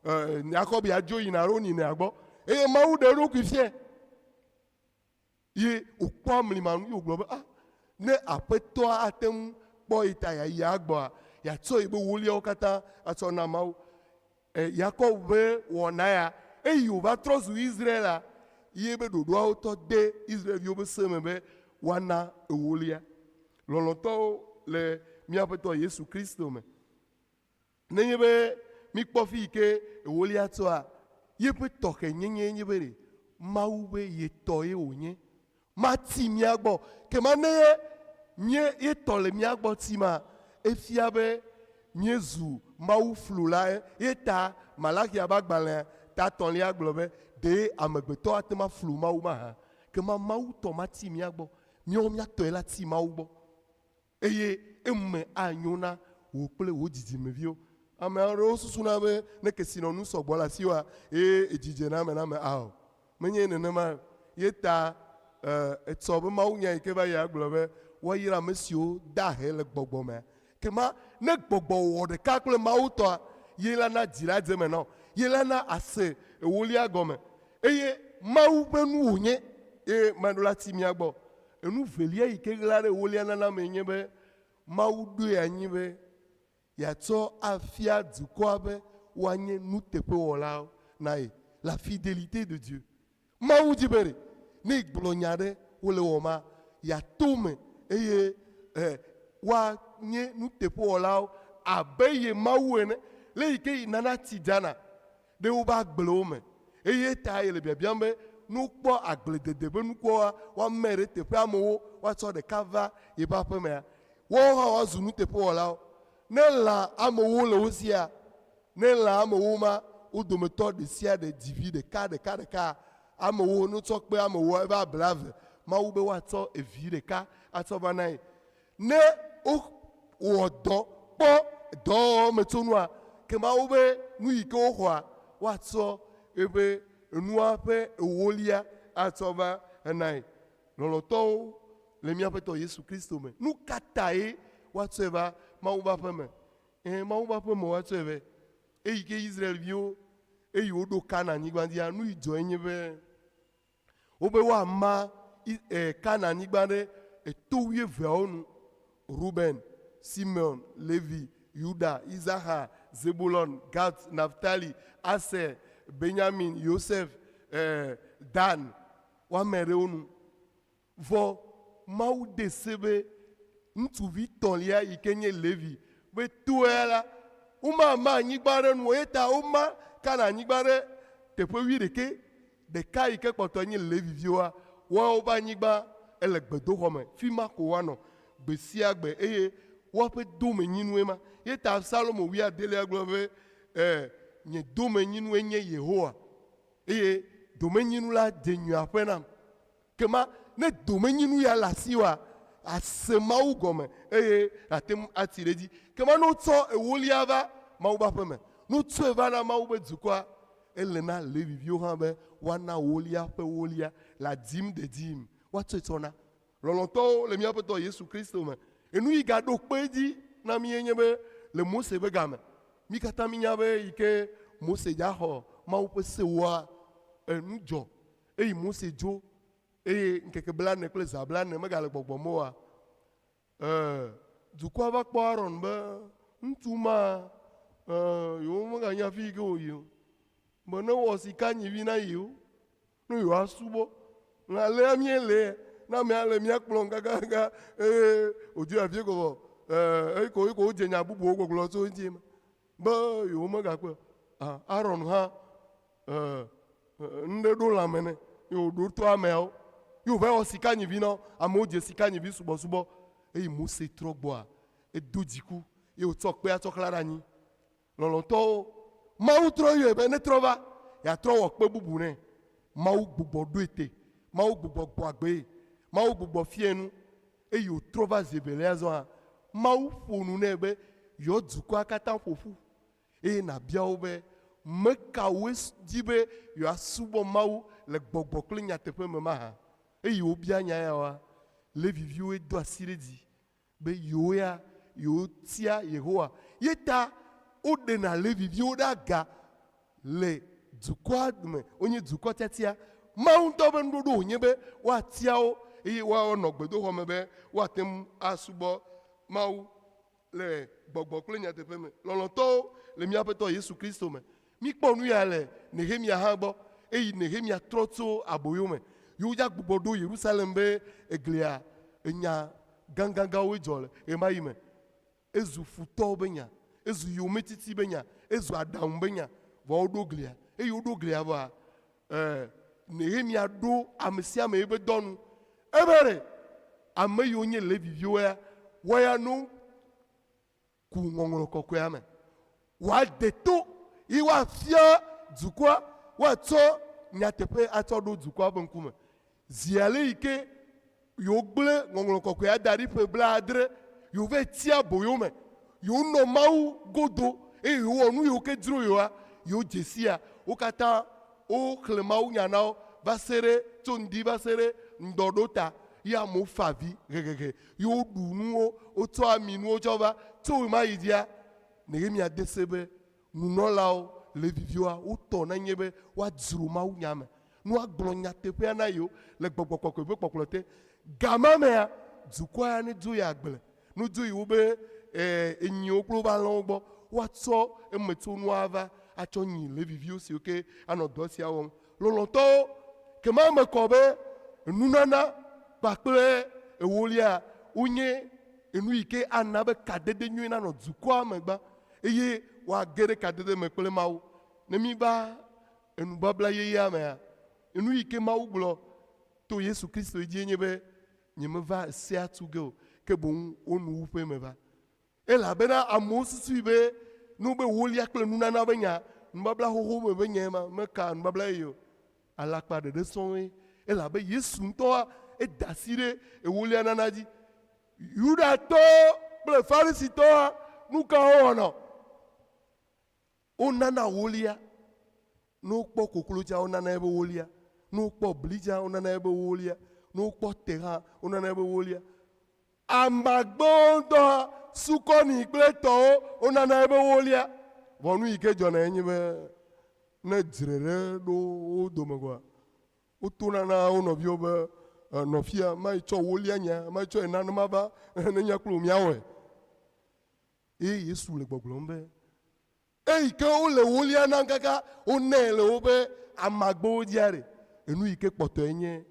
E, Yakob ya dzo yina ɖe wo ninea gbɔ eye Mawu ɖe eɖokui fiae. Ye wòkpɔ amlima nu ye wògblɔ be, ah, ne aƒetɔa ate ŋu kpɔ ye ta yeayi agbɔa, yeatsɔ yeƒe woliawo katã atsɔ na Mawu. E, Yakob ƒe wɔna ya, eyi wòva trɔ zu Israel-a, ye be ɖoɖoawo tɔ de Israel-viwo ƒe se me be woana ewolia. Lɔlɔ̃tɔwo le mía Aƒetɔ Yesu Kristo me. Nenye be míkpɔ fi yi ke ewolia tsoa, yeƒe tɔxɛnyenyee nye be ɖe Mawu be ye tɔ ye wònye. Mati mía gbɔ. Ke ma ne ye mía ye tɔ le mía gbɔ ti ma, efia be míezu Mawu flula ye ta Malaxia ƒe agbalẽa ta etɔ̃lia gblɔ be, Ɖe amegbetɔ ate ŋu aflu Mawu mahã? Ke ma Mawu tɔ mati mía gbɔ. Míawo mía tɔe la ti Mawu gbɔ. Eye eme anyo na wò kple wò dzidzimeviwo. Ame aɖewo susuna be ne kesinɔnu sɔgbɔ le asiwòa, ye edzi dzena eme na ame. Ao, menye nenema o. Ye ta etsɔ be mawunya yi ke va yia gblɔ be woayra ame siwo da ahe le gbɔgbɔ mea. Ke ma ne gbɔgbɔ wɔ ɖeka kple Mawu tɔa, ye la na dzi la dze eme na wò. Ye la na àse ewolia gɔme. Eye Mawu ƒe nu wònye ye maɖo la tsi mía gbɔ. Enu velia yi ke ɣla ɖe ewolia nana mee nye be Mawu ɖoe anyi be yeatsɔ afia dukɔa be woanye nuteƒewɔlawo na ye, la fidélité de Dieu. Mawu di be ɖe ne yegblɔ nya ɖe wole wɔma, yeato eme eye woanye nuteƒewɔlawo abe ye Mawu ene. Le yi ke yi nana tsi dzana ɖe woƒe agblewo me. Eye ta yele biabiam be ne wokpɔ agbledede ƒe nukuawoa, woamee ɖe teƒe amewo woatsɔ ɖeka va yeƒe aƒemea. Woawo hã woazu nuteƒewɔlawo. Ne lã amewo le wo sia, ne lã amewo ma, wo dometɔ ɖesiaɖe dzi vi ɖeka ɖeka ɖeka amewo, ne wotsɔ kpe amewoa, eva blave. Mawu be woatsɔ evi ɖeka atsɔ va na ye. Ne wowɔ dɔ kpɔ dɔwɔwɔ me tsonua, ke Mawu be nu yi ke woxɔa, woatsɔ eƒe enua ƒe ewolia atsɔ va enae. Lɔlɔ̃tɔwo le mía Aƒetɔ Yesu Kristo me. Nu ka tae woatsɔe va Mawu ƒe aƒe me? Ɛ̃, Mawu ƒe aƒe me woatsɔe vɛ. Eyi ke Israel-viwo, eyi woɖo Kanaan-nyigba dzia, nu yi dzɔe nye be wobe woama Kanaan-nyigba ɖe eto wuieveawo nu, Ruben, Simeon, Levi, Yuda, Isaxar, Zebulon, Gad, Naftali, Aser, Benyamin, Yosef, Dan. Woame ɖe wo nu. Vɔ Mawu de se be ŋutsuvi tɔ̃lia yi ke nye Levi ƒe toa la, womama anyigba ɖe nu o. Eya ta woma Kanaan-nyigba ɖe teƒe wuiɖekɛ. Ɖeka yi ke kpɔtɔ nye Levi viwoa, Woawo ƒe anyigba ele gbedoxɔ me, fi ma ko woanɔ gbe sia gbe eye woaƒe domenyinue ma. Ye ta Salomo wuiadelia gblɔ be, E, nye domenyinue nye Yehowa, eye domenyinu la dze nyui aƒe nam. Kema ne domenyinu ya le asiwòa, àse Mawu gɔme eye nàte ŋu ati ɖe edzi. Kema ne wotsɔ ewolia va Mawu ƒe aƒeme, ne wotsɔe va na Mawu ƒe dukɔa, ele na Levi viwo hã be woana wolia ƒe wolia le adim dedim, woatsɔe tsɔ na lɔlɔ̃tɔwo le mía Aƒetɔ Yesu Kristo me. Enu yi gaɖo kpe edzi na mí nye be le Mose ƒe game, mí katã mínya be yi ke Mose dza xɔ Mawu ƒe sewoa, enu dzɔ Eyi Mose dzo eye ŋkeke blane kple zã blane megale gbɔgbɔm oa, e, dukɔa va kpɔ Aron be ŋutsu ma, e, yewo meganya fi yi ke wòyi o. Be ne wɔ sika nyivi na yewo, ne yewoasubɔ. Alea míele, ne amea le mía kplɔm kakaka eye wòdzo yi afie ko vɔ, e, eko eko wodze nya bubuwo gbɔgblɔ tso eŋuti ma. Be yewo megakpɔe o. A, Aron hã, e, nu ɖe ɖo lãme nɛ ye wòɖo to ameawo ye wòva wɔ sika nyivi na wo. Amewo dze sika nyivi subɔsubɔ eye Mose trɔ gbɔa, edo dziku ye wòtsɔ kpea tsɔ xlã ɖe anyi. Lɔlɔ̃tɔwo, Mawu trɔ yɔe be netrɔ va, yeatrɔ wɔ kpe bubu nɛ. Mawu gbugbɔ ɖoe te, Mawu gbugbɔ gbɔ agbee, Mawu gbugbɔ fiae nu eye wòtrɔ va zi evelia zɔa, Mawu ƒo nu nɛ be, Yɔ dukɔa katã ƒo ƒu eye nàbia wo be, Me kawoe di be yewoasubɔ Mawu le gbɔgbɔ kple nyateƒe me mahã? Eye wobia nya ya woa, Levi viwoe do asi ɖe dzi be yewo ya yewotia Yehowa. Ye ta woɖena Levi viwo ɖe aga le dukɔa me. Wonye dukɔ tiatia. Mawu ŋutɔ ƒe nuɖoɖo wònye be woatia wo eye woanɔ gbedoxɔ me be woate ŋu asubɔ Mawu le gbɔgbɔ kple nyateƒe me. Lɔlɔ̃tɔwo le mía Aƒetɔ Yesu Kristo me. Míkpɔ nu ya le Nehemia hã gbɔ. Eyi Nehemia trɔ tso aboyo me ye wodza gbugbɔ ɖo Yerusalem be eglia enya gãgãgãwoe dzɔ le ɣemaɣi me. Ezu futɔwo be nya, ezu yometiti be nya, ezu aɖaŋu be nya. Vɔ woɖo glia. Eyi woɖo glia vɔa, e, Nehemia ɖo ame sia ame eƒe dɔ nu. Ebe ɖe ame yiwo nye Levi viwo ya, woaya no ku ŋɔŋlɔ kɔkɔea me. Woade to ye woafia dukɔa, woatsɔ nyateƒe atsɔ ɖo dukɔa ƒe ŋkume. Zi ale yi ke yewogblẽ ŋɔŋlɔ kɔkɔea da ɖi ƒe blaadre, yewovɛ tsi aboyo me, yewonɔ Mawu godo eye yewowɔ nu yiwo ke dzro yewoa, yewodze sia, wo katã woxlẽ mawunya na wo va se ɖe tso ŋdi va se ɖe ŋdɔ ɖo ta ye amewo fa avi hehehe ye woɖu nuwo, wotsɔ ami nuwo tsɔ va. Tso ɣemaɣi dzia, Nehemiya de se be nunɔlawo, Leviviwoa, wo tɔ nanye be woadzro mawunya me, ne woagblɔ nyateƒea na yewo le gbɔgbɔ kɔkɔe ƒe kpɔkplɔ te. Ga ma mea, dukɔa ya nedzo yi agble, nedzo yi wobe enyiwo kple wobe alẽwo gbɔ, woatsɔ emetsonua ava atsɔ nyi Leviviwo siwo ke anɔ dɔ sia wɔm. Lɔlɔ̃tɔwo, ke ma eme kɔ be nunana kpakple ewolia wonye enu yi ke ana be kadede nyui nanɔ dukɔa me gbã eye woage ɖe kadede me kple Mawu. Ne míva enubabla yeyea mea, enu yi ke Mawu gblɔ to Yesu Kristo dzie nye be, Nyemeva esea tu ge o, ke boŋ wo nuwuƒee meva. Elabena amewo susui be ne wobe wolia kple nunana ƒe nya, nubabla xoxo me ƒe nyae ma, meka nubabla yeye o. Alakpa ɖeɖe sɔŋe. Elabe Yesu ŋutɔa, eda asi ɖe ewolia nana dzi. Yudatɔwo kple Farisitɔwoa, nu ka wowɔna? Wonana wolia. Ne wokpɔ koklotsa, wonana ebe wolia. Ne wokpɔ blitsa, wonana ebe wolia. Ne wokpɔ te hã, wonana ebe wolia. Amagbewo ŋutɔ hã, sukɔni kple etɔwo, wonana ebe wolia. Vɔ nu yi ke dzɔna nye be ne dzre ɖe ɖo wo dome koa, wotona na wo nɔviwo be, Nɔfia, mayi tsɔ wolia nya, mayi tsɔe na ne mava ne mía kple wò míawɔe. Eye Yesu le gbɔgblɔm be, Eyi ke wole wolia nam kaka wonɛ le woƒe amagbewo dzia ɖe, enu yi ke kpɔtɔe nye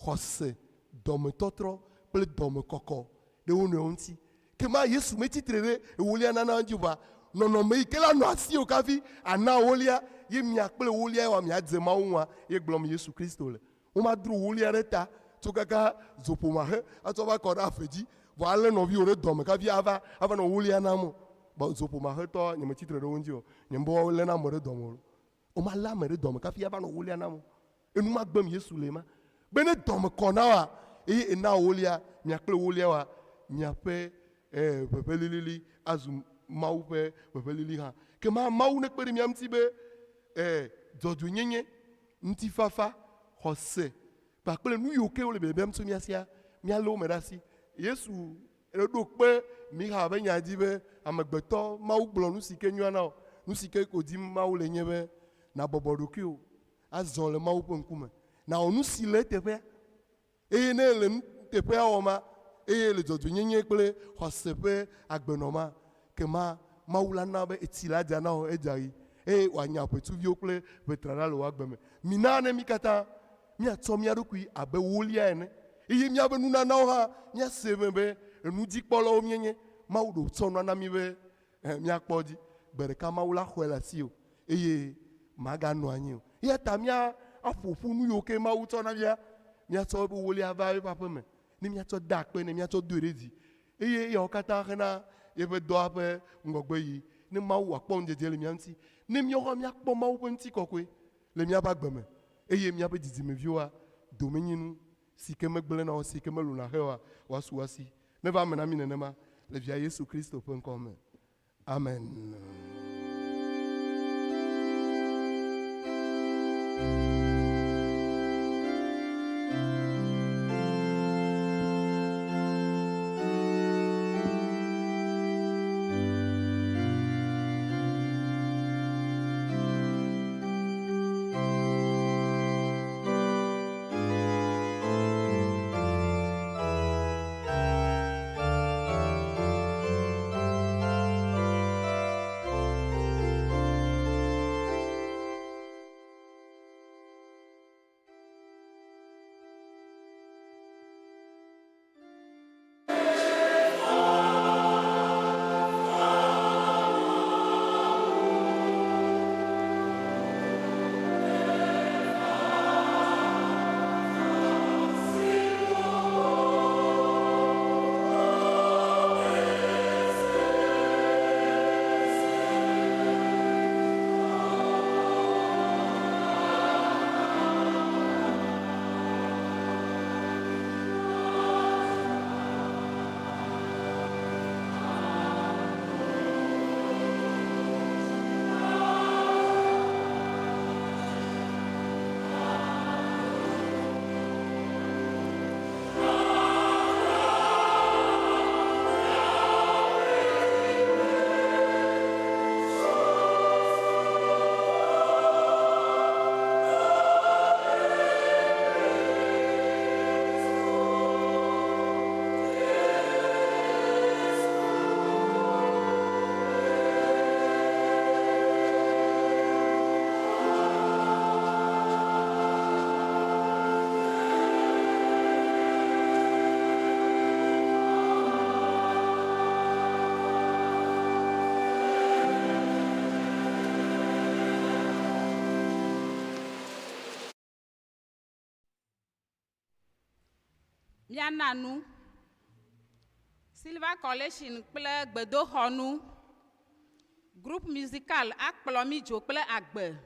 xɔse, dɔmetɔtrɔ kple dɔmekɔkɔ ɖe wo nɔewo ŋuti. Ke ma Yesu metsi tre ɖe ewolia nana ŋuti o vɔa, nɔnɔme yi ke la nɔ asiwò kafi ana wolia ye mia kple wolia wa miadze Mawu ŋua ye gblɔm Yesu Kristo le. Womadro wolia ɖe ta tso kaka zoƒomaxe atsɔ va kɔ ɖe ave dzi vɔ alé nɔviwò ɖe dɔme kafi ava ava nɔ wolia nam o. Bɔ zoƒomaxetɔ nyemetsi tre ɖe wo ŋuti o. Nye mebe woawo léna ame ɖe dɔme o. Womalé ame ɖe dɔme kafi ava nɔ wolia nam o. Enu ma gbem Yesu le ma. Be ne dɔme kɔ na woa, eye ena wolia, mia kple wolia woa, miaƒe eh, ʋeʋẽ lilili azu Mawu ƒe ʋeʋẽ lili hã. Ke ma Mawu nekpe ɖe mía ŋuti be eh, dzɔdzɔenyenye, ŋutifafa, xɔse kpakple nu yiwo ke wole biabiam tso mía sia, míalé wo me ɖe asi. Yesu ɖo kpe Mixa ƒe nya dzi be, Amegbetɔ, Mawu gblɔ nu si ke nyoa na wò. Nu si ke ko dim Mawu le nye be nàbɔbɔ ɖokuiwò azɔ le Mawu ƒe ŋkume, nàwɔ nu si le eteƒea. Eye ne èle nuteƒea wɔma, eye èle dzɔdzɔenyenye kple xɔse ƒe agbe nɔma, kema Mawu la na be etsi la dza na wò edzaɣi, eye wòanya ʋetsuviwo kple ʋetra ɖa le wò agbe me. Mina ne mí katã míatsɔ mía ɖokui abe wolia ene, eye míaƒe nunanawo hã míase eme be enudzikpɔlawo míenye. Mawu ɖe wòtsɔ nua na mí be míakpɔ edzi. Gbe ɖeka Mawu la xɔe le asiwò, eye màganɔ anyi o. Eya ta míaƒo ƒu nu yiwo ke Mawu tsɔ na mía, míatsɔ eƒe wolia va eƒe aƒe me, ne míatsɔ da akpe nɛ, míatsɔ doe ɖe dzi, eye eyawo katã hena yeƒe dɔa ƒe ŋgɔgbeyiyi, ne Mawu wòakpɔ ŋudzedze le mía ŋuti, ne míawo hã míakpɔ Mawu ƒe ŋutikɔkɔe le míaƒe agbe me, eye míaƒe dzidzimeviwoa, domenyinu si ke megblẽna o, si ke melũna xe oa, wòasu wo si. Neva eme na mí nenema le Via Yesu Kristo ƒe ŋkɔ me. Amen. Míana nu Silver Collection kple gbedoxɔnu. Groupe musical akplɔ mí dzo kple agbe.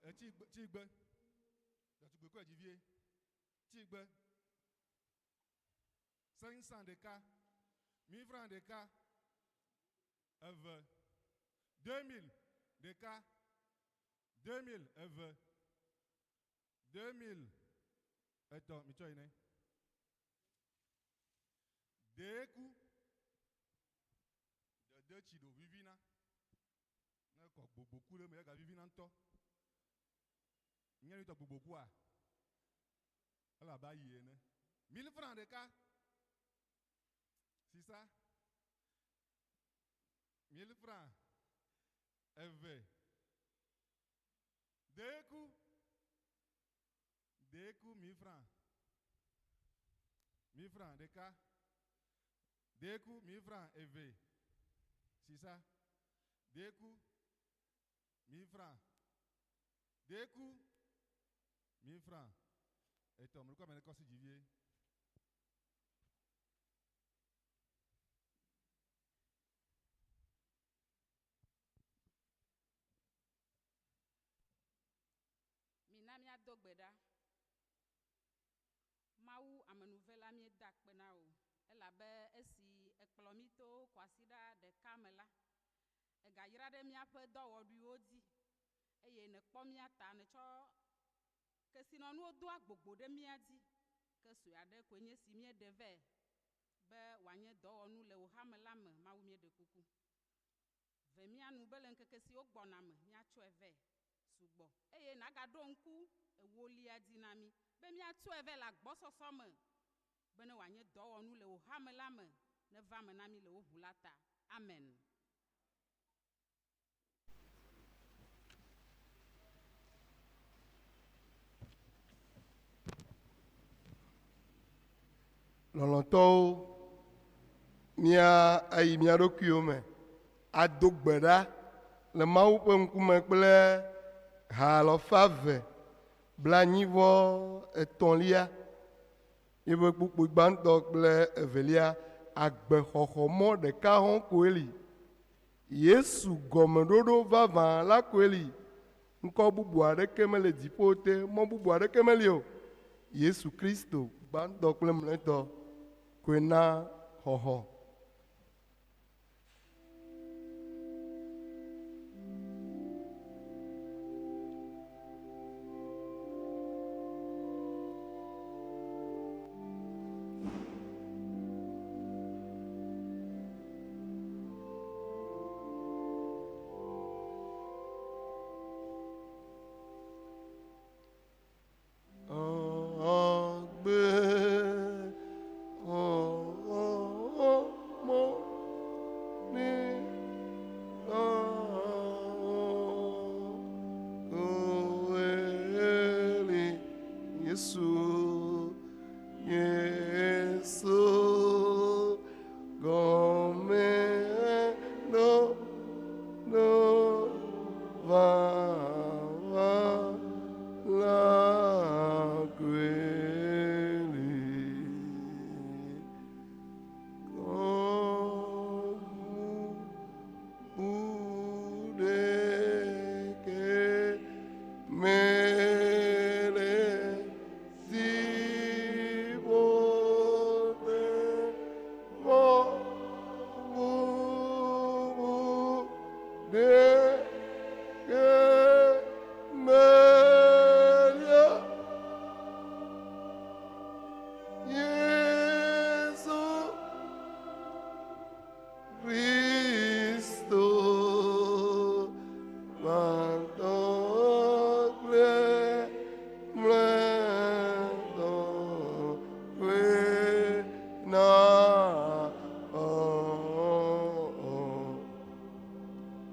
Etsi tsi gbe. Ɖetugbui kɔe dzi vie. Tsi gbe. Sɛnsan ɖeka. Mille francs ɖeka. Eve. 2000 ɖeka. 2000 eve. 2000 etɔ̃ mitsɔ yi nɛ. Deku. Dede tsi ɖo vivina. Ne kɔ gbogboku ɖe eme ega vivina ŋutɔ. Nye nutɔ gbogbokua, ele abe ayi ene. Mille francs ɖeka. Sisa. Mille francs eve. Deku. Deku mille francs. Mille francs ɖeka. Deku mille francs eve. Sisa. Deku mille francs. Deku mille francs. Etɔ mlekɔ ame ɖe kɔ si dzi vie. Mina míado gbe ɖa. Mawu amenuvela míeda akpe na wò elabe esi èkplɔ mí to kwasiɖa ɖeka me la, ègayra ɖe míaƒe dɔwɔɖuiwo dzi eye nèkpɔ mía ta nètsɔ kesinɔnuwo do agbogbo ɖe mía dzi. Ke sue aɖe koe nye esi míeɖe vɛ be wòanye dɔwɔnu le wò hame la me. Mawu míeɖe kuku. Ve mía nu be le ŋkeke siwo gbɔna me míatsɔe vɛ sugbɔ eye nàgaɖo ŋku ewolia dzi na mí be míatsɔe vɛ le agbɔsɔsɔ me bene wòanye dɔwɔnu le wò hame la me neva eme na mí le wò ʋu la ta. Amen. Lɔlɔ̃tɔwo, mía ayi mía ɖokuiwo me ado gbe ɖa le Mawu ƒe ŋkume kple ha alafa eve blaenyi vɔ etɔ̃lia, yeƒe kpukpui gbãtɔ kple evelia, agbexɔxɔmɔ ɖeka hɔ̃ koe li. Yesu gɔmeɖoɖo vavã la koe li. Ŋkɔ bubu aɖeke mele dziƒo te, mɔ bubu aɖeke meli o. Yesu Kristo, gbãtɔ kple mlɔetɔ, koe na xɔxɔ. Yesu, Yesu, gɔme no, no, va, va, la, kweli. Jesu Kristo gbãtɔ kple mlɔetɔ koe na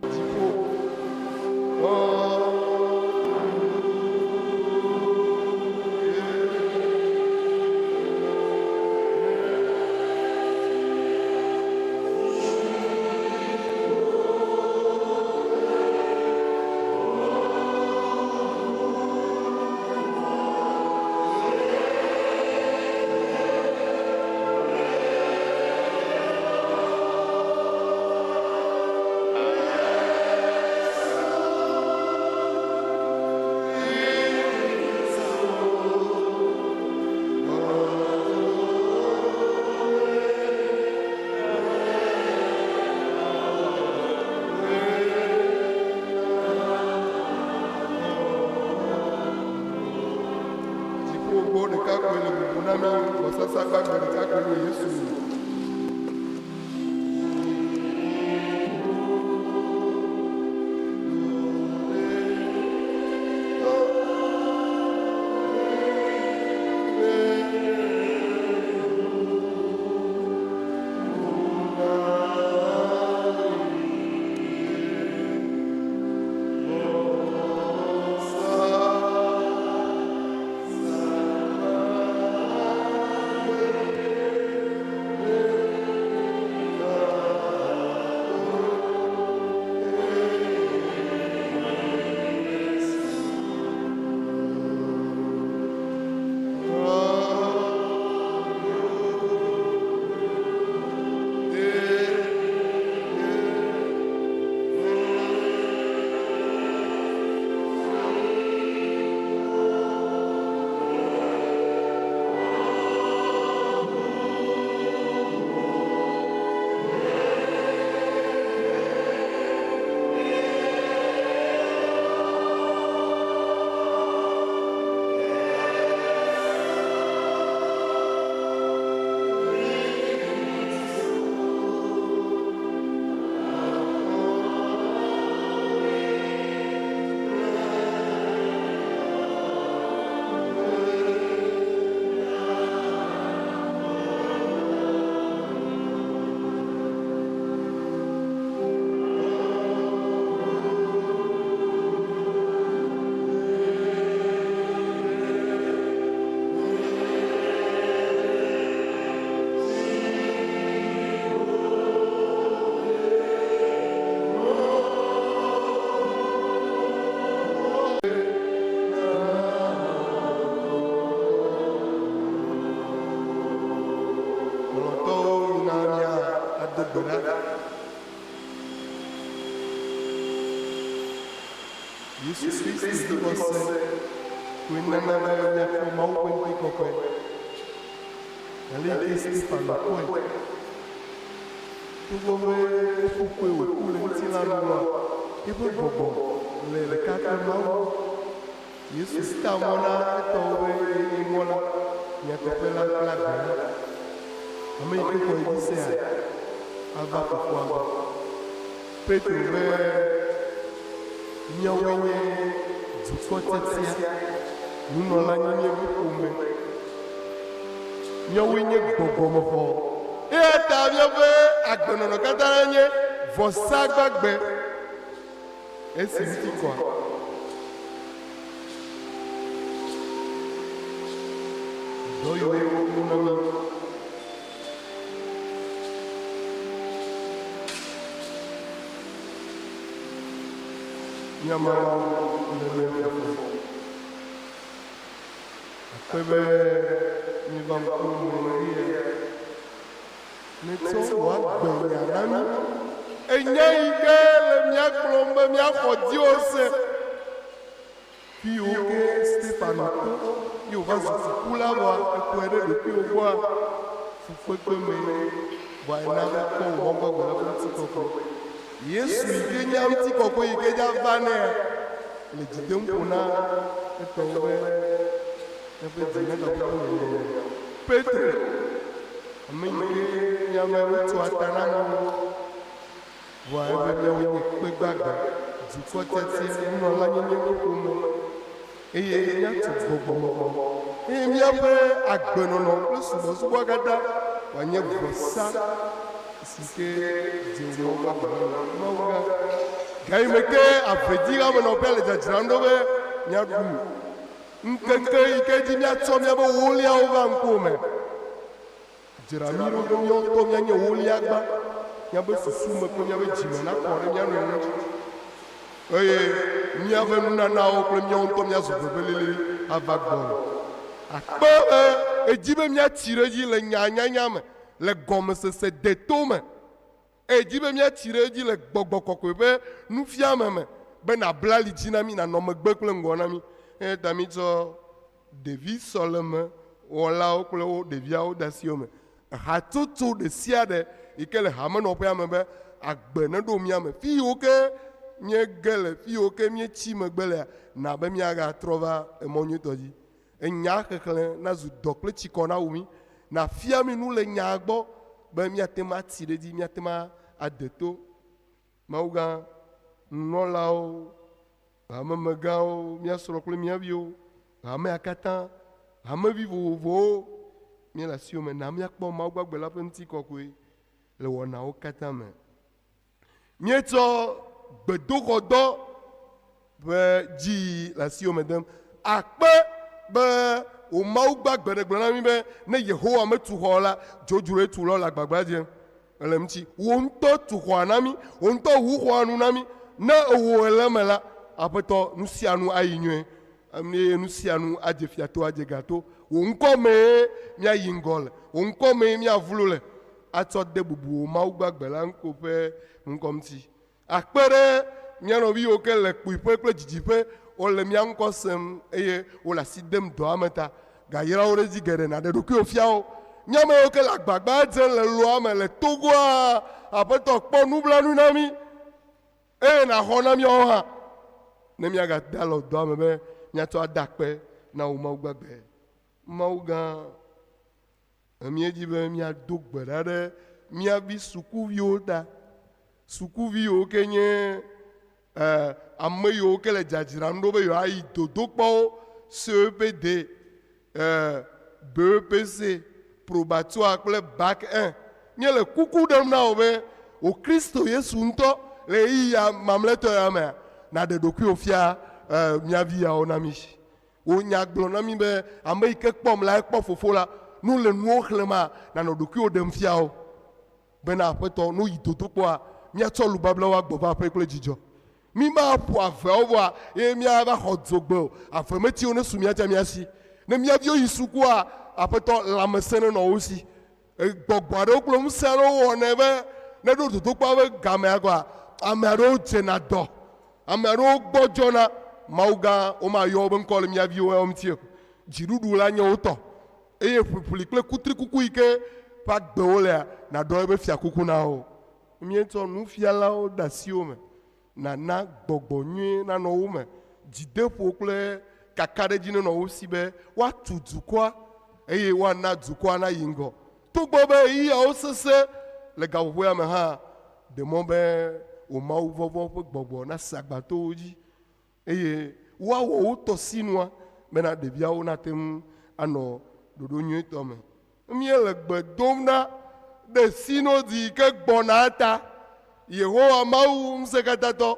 dziƒo. na mí vɔsasa gbagbe ɖeka koe nye Yesu. Lɔlɔ̃tɔwo, mina míado gbe ɖa. Yesu Kristo dzixɔse koe nana be míakpɔ Mawu ƒe ŋutikɔkɔe. Ale yi ke Stefano kpɔe. Togbɔ be woƒu kpee wòku le ŋutilã nu oa, eƒe gbɔgbɔ le ɖeka kple Mawu. Yesu ta mɔ na etɔwo be yee nye mɔ la, nyateƒe la kple agbe la. Ame yi ke xɔe dzi sea, ava Fofoa gbɔ. Petro be, Míawoe nye dukɔ tiatia, nunɔlanyenye ƒe ƒome. Míawoe nye gbɔgbɔmexɔ. Eya ta míaƒe agbenɔnɔ katã nye vɔsa gbagbe. Esi ŋuti kɔa? Dɔ yiwo woɖo na mí. Mía Mawu le mía Fofo. Akpe be míeva ŋkuwò me ɣeyiɣia. Netsɔ wò agbe nya na mí. Enya yi ke le mía kplɔm be míaxɔ dziwò se. Fi yiwo ke Stefano to ye wòva zu fukula vɔa ekɔe ɖe ɖokuiwò gbɔa, fukpekpe mee vɔa ena be kpɔ wò mɔ gbagbe la ƒe ŋutikɔkɔe. Yesu yi ke nye ŋutikɔkɔe yi ke dza va nɛa le dzi dem ƒo na etɔwo be eƒe dzi negaʋuʋu o. Petro, ame yi ke nye ame wotua ta na amewo, vɔa ebe míawoe nye kpe gbagbe, dukɔ tiatia, nunɔlanyenye ƒe ƒome, eye míatu gbɔgbɔmexɔ, eye míaƒe agbenɔnɔ kple subɔsubɔa katã wòanye vɔsa si ke dze wò Mawu gbagbe la ŋu. Mawu gã, gayime ke avedzihamenɔƒea le dzadzram ɖo be míaɖu Ŋkeke yi ke dzi míatsɔ míaƒe woliawo va ŋkuwò me. Dzra mí ɖo be míawo ŋutɔ míanye wolia gbã, míaƒe susu me kple míaƒe dzi me nakɔ ɖe mía nɔewo ŋu, eye míaƒe nunanawo kple míawo ŋutɔ míazu veve lilili ava gbɔwò. Akpe be èdi be míatsi ɖe edzi le nya nyanya me, le gɔmesese deto me. Èdi be míatsi ɖe edzi le gbɔgbɔ kɔkɔe ƒe nufiame me be nàbla ali dzi na mí, nànɔ megbe kple ŋgɔ na mí. Eya ta mítsɔ ɖevi sɔleme wɔlawo kple wo ɖeviawo de asiwò me. Hatsotso ɖe sia ɖe yi ke le hamenɔƒea me be agbe neɖo mía me. Fi yiwo ke míege le, fi yiwo ke míetsi megbe lea, na be míagatrɔ va emɔ nyuitɔ dzi. Enya xexlẽ nazu dɔ kple tsikɔ na wu mí. Nàfia mí nu le nyaa gbɔ be míate ŋu atsi ɖe edzi, míate ŋu ade to. Mawugã, nunɔlawo, hamemegãwo, mía srɔ̃ kple mía viwo, hamea katã, hamevi vovovowo, míele asiwò me. Na míakpɔ Mawu gbagbe la ƒe ŋutikɔkɔe le wɔnawo katã me. Míetsɔ gbedoxɔdɔ ƒe dziyiyi le asiwò me dem. Akpe be wò Mawu gbagbe ɖe gblɔ na mí be ne Yehowa metu xɔ o la, dzodzroe tulawo le agbagba dzem le eŋuti. Wò ŋutɔ tu xɔa na mí, wò ŋutɔ ʋu xɔa nu na mí. Ne ewò le eme la, Aƒetɔ, nu sia nu ayi nyuie eye nu sia nu adze fiato adze gato. Wò ŋkɔ mee míayi ŋgɔ le, wò ŋkɔ mee míavlo le atsɔ de bubu wò Mawu gbagbe la ŋko ƒe ŋkɔ ŋuti. Akpe ɖe mía nɔvi yiwo ke le kpuiƒe kple didiƒe wole mía ŋkɔ sem eye wole asi dem dɔa me ta. Gayra wo ɖe edzi geɖe nàɖe ɖokuiwò fia wo. Mía ame yiwo ke le agbagba dzem le loa me le Togoa, Aƒetɔ, kpɔ nublanui na mí eye nàxɔ na míawo hã ne míagade alɔ dɔa me be míatsɔ ada akpe na wò Mawu gbagbe. Mawu gã. Míedi be míado gbe ɖa ɖe mía vi sukuviwo ta. Sukuvi yiwo ke nye e, ame yiwo ke le dzadzram ɖo be yewoayi dodokpɔwo, CEPD, e, BEPC, Probatua kple Bac 1. Míele kuku ɖem na wò be wò Kristo Yesu ŋutɔ le ɣeyiɣi ya mamlɛtɔ ya mea, nàɖe ɖokuiwò fia e, mía vi yawo na mí. Wò nya gblɔ na mí be, Ame yi ke kpɔm la, ekpɔ Fofo la. Ne wole nuwo xlẽma, nànɔ ɖokuiwò ɖem fia wo bena, Aƒetɔ, ne woyi dodokpɔa, míatsɔ lubablawo agbɔ va aƒee kple dzidzɔ. Mímaƒo aveawo vɔa eye míava xɔ dzogbe o. Avemetiwo nesu mía tsa mía si. Ne mía viwo yi sukua, Aƒetɔ, lãmesẽ nenɔ wo si. Gbɔgbɔ aɖewo kple ŋusẽ aɖewo wɔnɛ be ne ɖo dodokpɔa ƒe gamea kɔa, ame aɖewo dzena dɔ, ame aɖewo gbɔdzɔna. Mawu gã, womayɔ woƒe ŋkɔ le mía viwo ya ŋuti o. Dziɖuɖu la nye wo tɔ, eye ƒliƒli kple kutrikuku yi ke ƒe agbe wolea, nàɖɔ eƒe fiakuku na wo. Míetsɔ nufialawo de asiwò me. Nàna gbɔgbɔ nyui nanɔ wo me, dzideƒo kple kakaɖedzi nenɔ wo si be woatu dukɔa eye woana dukɔa nayi ŋgɔ. Togbɔ be ɣeyiɣiawo sesẽ le gaƒoƒo ya me hã, ɖe mɔ be wò mawuvɔvɔ̃ ƒe gbɔgbɔ nase agba to wo dzi eye woawɔ wo tɔ sinua bena ɖeviawo nate ŋu anɔ ɖoɖo nyuitɔ me. Míele gbe dom ɖa ɖe sinodi yi ke gbɔna ta. Yehowa Mawu Ŋusẽkatãtɔ,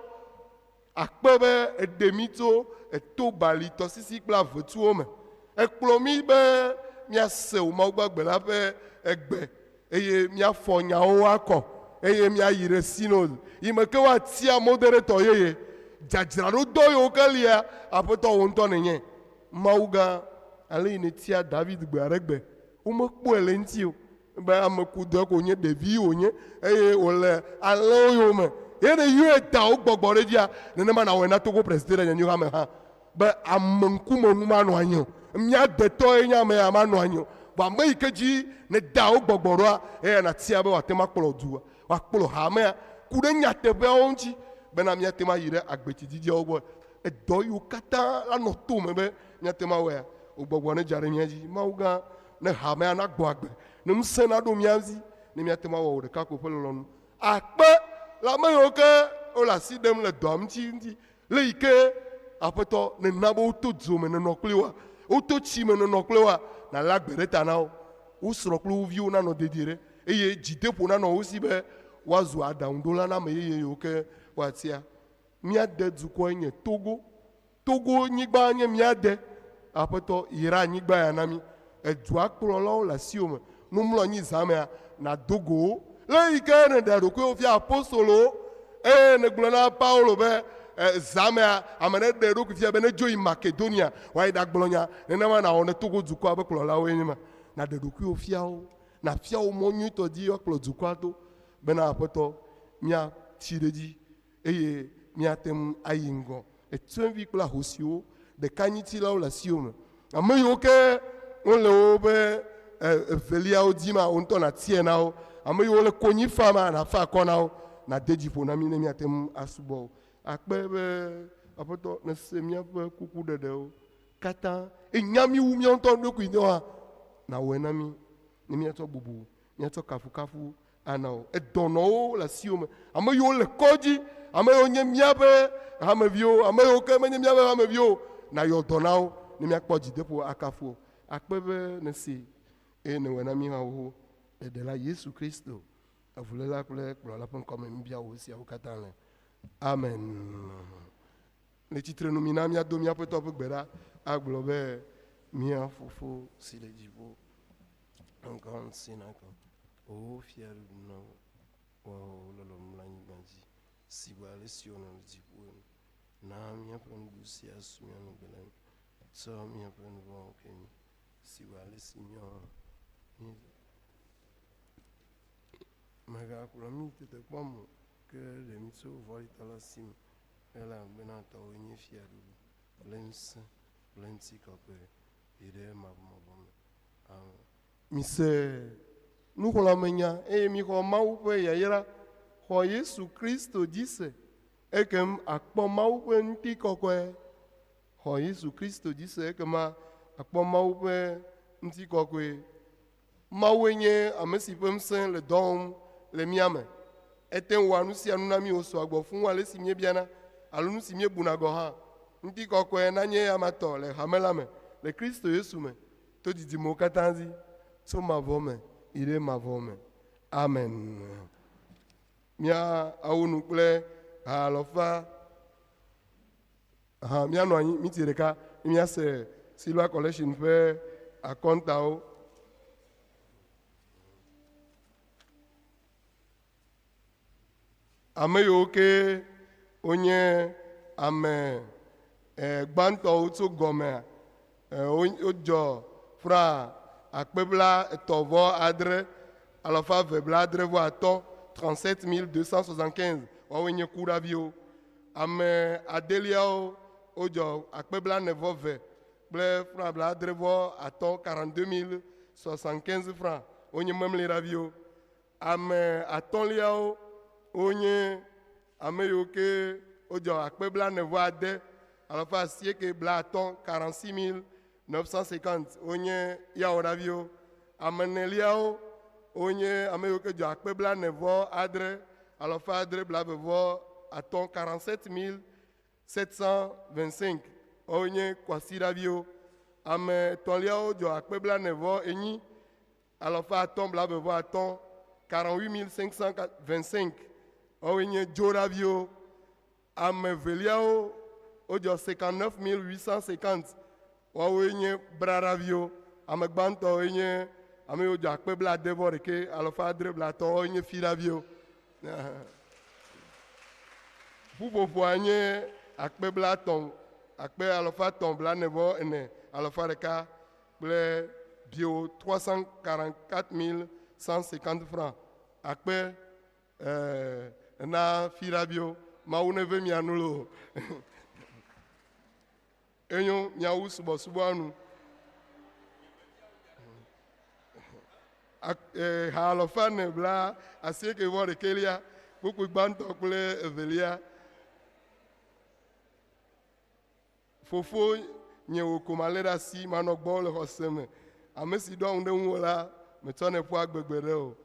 akpe be èɖe mí tso eto bali, tɔsisi kple avetsuwo me. Èkplɔ mí be míase wò Mawu gbagbe la ƒe egbe eye míafɔ nyawo akɔ eye míayi ɖe sinod yi me ke woatia moderatɔ yeye. Dzadzraɖodɔ yiwo ke lia, Aƒetɔ, wò ŋutɔ nènye. Mawu gã, ale yi nètia David gbe aɖe gbe, womekpɔe le eŋuti o, be ame kudɔe ko wònye, ɖevi wònye, eye wòle alẽwo yome, ye nèyɔe da wò gbɔgbɔ ɖe edzia, nenema nàwɔe na Togo Presbyterian Nyanyuiha me hã, be ame ŋkume nu manɔ anyi o. Mía detɔe nye ame ya manɔ anyi o. Vɔ ame yi ke dzi nèda wò gbɔgbɔ ɖoa, eya nàtia be wòate ŋu akplɔ dua, wòakplɔ hamea ku ɖe nyateƒeawo ŋuti bena míate ŋu ayi ɖe agbetididiawo gbɔ. Edɔ yiwo katã la nɔ to me be míate ŋu awɔea, wò gbɔgbɔ nedza ɖe mía dzi. Mawu gã, ne hamea nagbɔ agbe, ne ŋusẽ naɖo mía dzi, ne míate ŋu awɔ wò ɖeka ko ƒe lɔlɔ̃nu. Akpe le ame yiwo ke wole asi ɖem le dɔa ŋuti ŋuti. Le yi ke, Aƒetɔ, nèna be woto dzo me nènɔ kpli woa, woto tsi me nènɔ kpli woa, nàlé agbe ɖe ta na wo. Wo srɔ̃ kple wo viwo nanɔ dedie ɖe, eye dzideƒo nanɔ wo si be woazu aɖaŋuɖola na ame yeye yiwo ke woatia. Mía de dukɔe nye Togo. Togo nyigba nye mía de. Aƒetɔ, yra anyigba ya na mí. Edua kplɔlawo le asiwò me. Ne womlɔ anyi zã mea, nàdo go wo. Le yi ke nèɖe ɖokuiwò fia apostolowo eye nègblɔ na Paulo be, Zã mea, ame ɖe ɖe eɖokui fia be nedzo yi Makedonia wòayi ɖagblɔ nya. Nenema nàwɔ ne Togo dukɔa ƒe kplɔlawoe nye ma. Nàɖe ɖokuiwò fia wo. Nàfia wo mɔ nyuitɔ dzi woakplɔ dukɔa to bena Aƒetɔ, míatsi ɖe edzi eye míate ŋu ayi ŋgɔ. Etsyɔ̃evi kple ahosiwo, ɖekanyitilawo le asiwò me. Ame yiwo ke wole woƒe eveliawo dima, wò ŋutɔ nàtiae na wo. Ame yiwo le konyi fama, nàfa akɔ na wo, nàde dzi ƒo na mí ne míate ŋu asubɔ wò. Akpe be, Aƒetɔ, nèse míaƒe kukuɖeɖewo. katã. Ènya mí wu míawo ŋutɔ ɖokui ŋutɔ hã. Nàwɔe na mí ne míatsɔ bubu, míatsɔ kafukafu ana wò. Edɔnɔwo le asiwò me, ame yiwo le kɔdzi, ame yiwo nye míaƒe hameviwo, ame yiwo ke menye míaƒe hameviwo o, nàyɔ dɔ na wo ne míakpɔ dzideƒo akafu wò. Akpe be nèsee eye nèwɔe na mí hã xoxo. Le Ɖela Yesu Kristo, Avuléla kple Kplɔla ƒe ŋkɔ me míbia wò esiawo katã le. Amen. Le tsitrenu mina míado mía Aƒetɔ ƒe gbe ɖa agblɔ be, Mía Fofo si le dziƒo, ŋkɔ ŋuti nakɔ, wò fiaɖuɖu nɔ wɔ wò lɔlɔ̃nu le anyigba dzi sigbe ale si wònɔ le dziƒo ene. Na míaƒe nuɖuɖu sia su mía nu gbe la mí. Tsɔ míaƒe nu vɔ̃wo ke mí sigbe ale si míawo hã míedzɔ. Mègakplɔ mí tetekpɔ me o, ke ɖe mí tso vɔ̃ɖitɔ la si me, elabena tɔwòe nye fiaɖuɖu kple ŋusẽ kple ŋutikɔkɔe yi ɖe mavɔmavɔ me. Amen. Mise nuxlɔ̃amenya eye mixɔ Mawu ƒe yayra. Xɔ Yesu Kristo dzi se, ekem àkpɔ Mawu ƒe ŋutikɔkɔe. Xɔ Yesu Kristo dzi se, ekema àkpɔ Mawu ƒe ŋutikɔkɔe. Mawue nye ame si ƒe ŋusẽ le dɔ wɔm le mía me. Ete ŋu wɔa nu sia nu na mí wòsɔa gbɔ fũu ale si míebiana alo nu si míebuna gɔ̃ hã. Ŋutikɔkɔe nanye eyama tɔ le hame la me le Kristo Yesu me to didimewo katã dzi, tso mavɔ me yi ɖe mavɔ me. Amen. Míawu nu kple ha alɔfa. Hã míanɔ anyi miti ɖeka ne míase Silver Collection ƒe akɔntawo. Ame yiwo ke wonye ame eh, gbãtɔwo tso gɔmea, eh, wodzɔ fra akpe bla etɔ̃ vɔ adre alafa eve bla adre vɔ atɔ̃, 37 275, woawoe nye kuɖaviwo. Ame adeliawo wodzɔ akpe blaene vɔ eve kple franc blaadre vɔ atɔ̃, 42 075 francs, wonye memleɖaviwo. Ame atɔ̃liawo wonye ame yiwo ke wodzɔ akpe blaene vɔ ade alafa asieke blaatɔ̃, 46 950, wonye yawoɖaviwo. Ame eneliawo wonye ame yiwo ke dzɔ akpe blaene vɔ adre alafa adre blaeve vɔ atɔ̃, 47 725, woawoe nye kwasiɖaviwo. Ame etɔ̃liawo dzɔ akpe blaene vɔ enyi alafa atɔ̃ blaeve vɔ atɔ̃, 48 525, woawoe nye dzoɖaviwo. Ame eveliawo wodzɔ 59 850, woawoe nye braɖaviwo. Ame gbãtɔwoe nye ame yiwo dzɔ akpe blaade vɔ ɖekɛ alafa adre blaatɔ̃, woawoe nye fiɖaviwo. Ƒuƒoƒoa nye akpe blaetɔ̃, akpe alafa etɔ̃ blaene vɔ ene alafa ɖeka kple biewo 344 150 francs akpe Ɛɛ, na fiɖaviwo, Mawu neve mia nu loo. Enyo, miawu subɔsubɔa nu. Ha alɔfa ene bla asieke vɔ ɖekɛlia, kpukpui gbãtɔ kple evelia. Fofo nye wò ko malé ɖe asi, manɔ gbɔwò le xɔse me. Ame si ɖoa ŋu ɖe ŋuwò la, metsɔnɛ ƒua gbegbe ɖe o.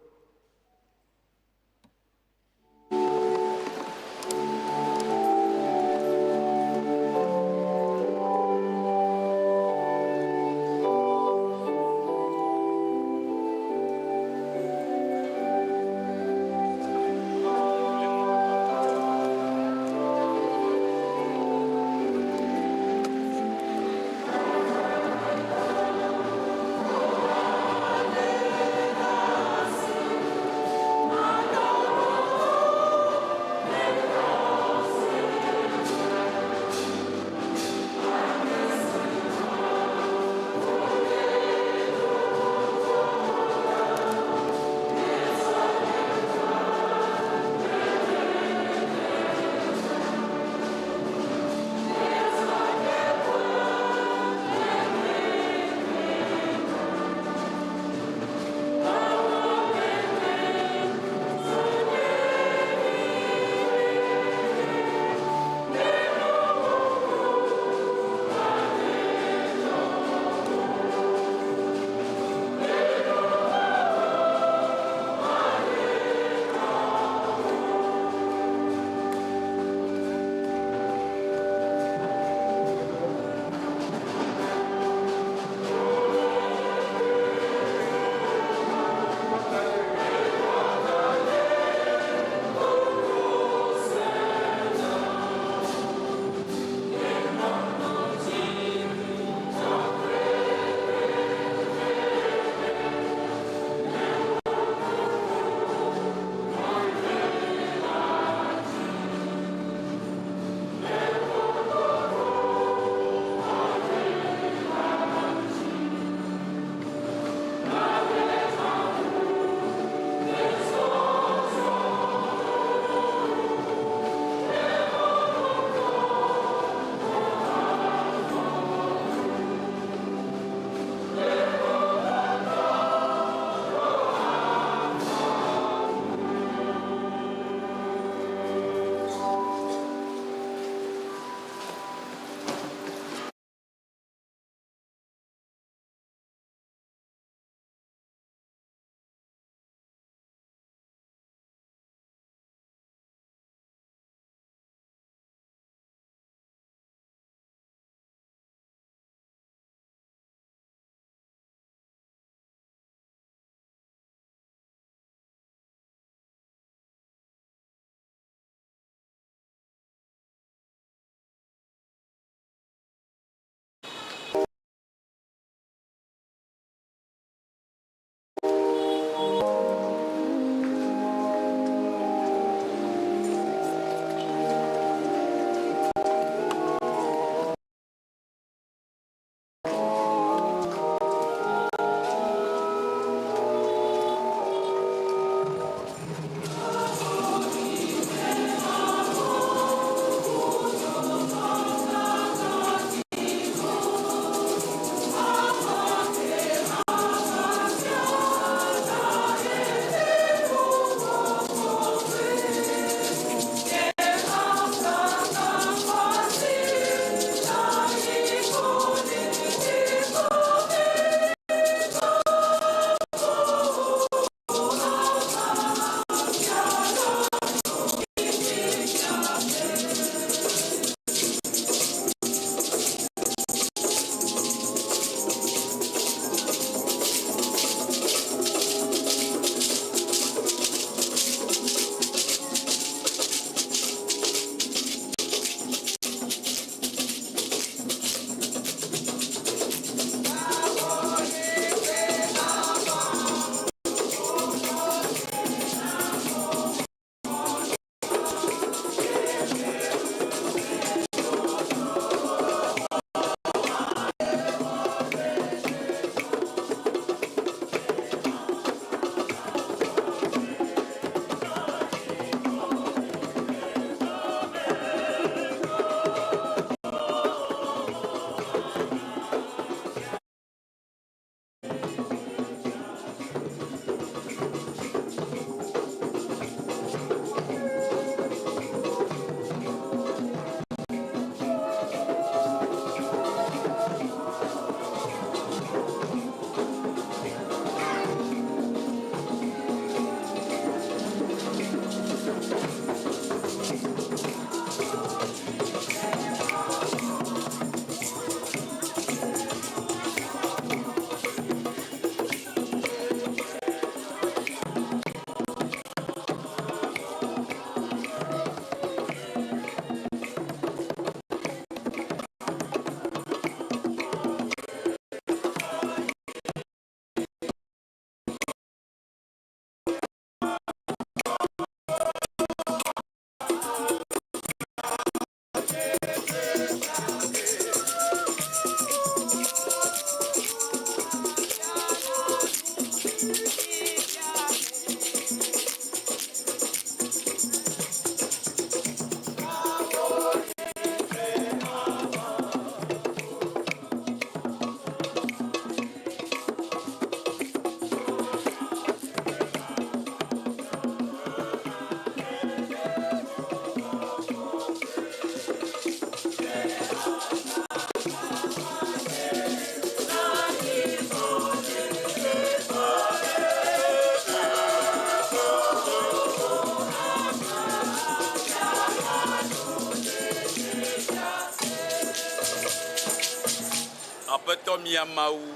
Aƒetɔ mía Mawu,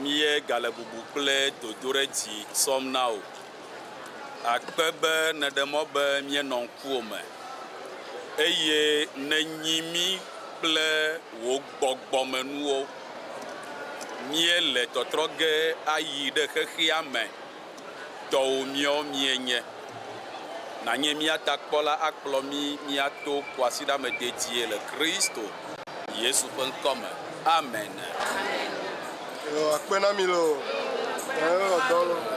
míegale bubu kple dodoɖedzi sɔm na wò. Akpe be nèɖe mɔ be míenɔ ŋkuwò me eye nènyi mí kple wò gbɔgbɔmenuwo. Míele tɔtrɔ ge ayi ɖe xexea me. Tɔwò míawo míenye. Nànye mía takpɔla akplɔ mí míato kwasiɖame dedie le Kristo Yesu ƒe ŋkɔ me. Amen. Yo, akpe na mi loo. Ɛ, dɔ loo.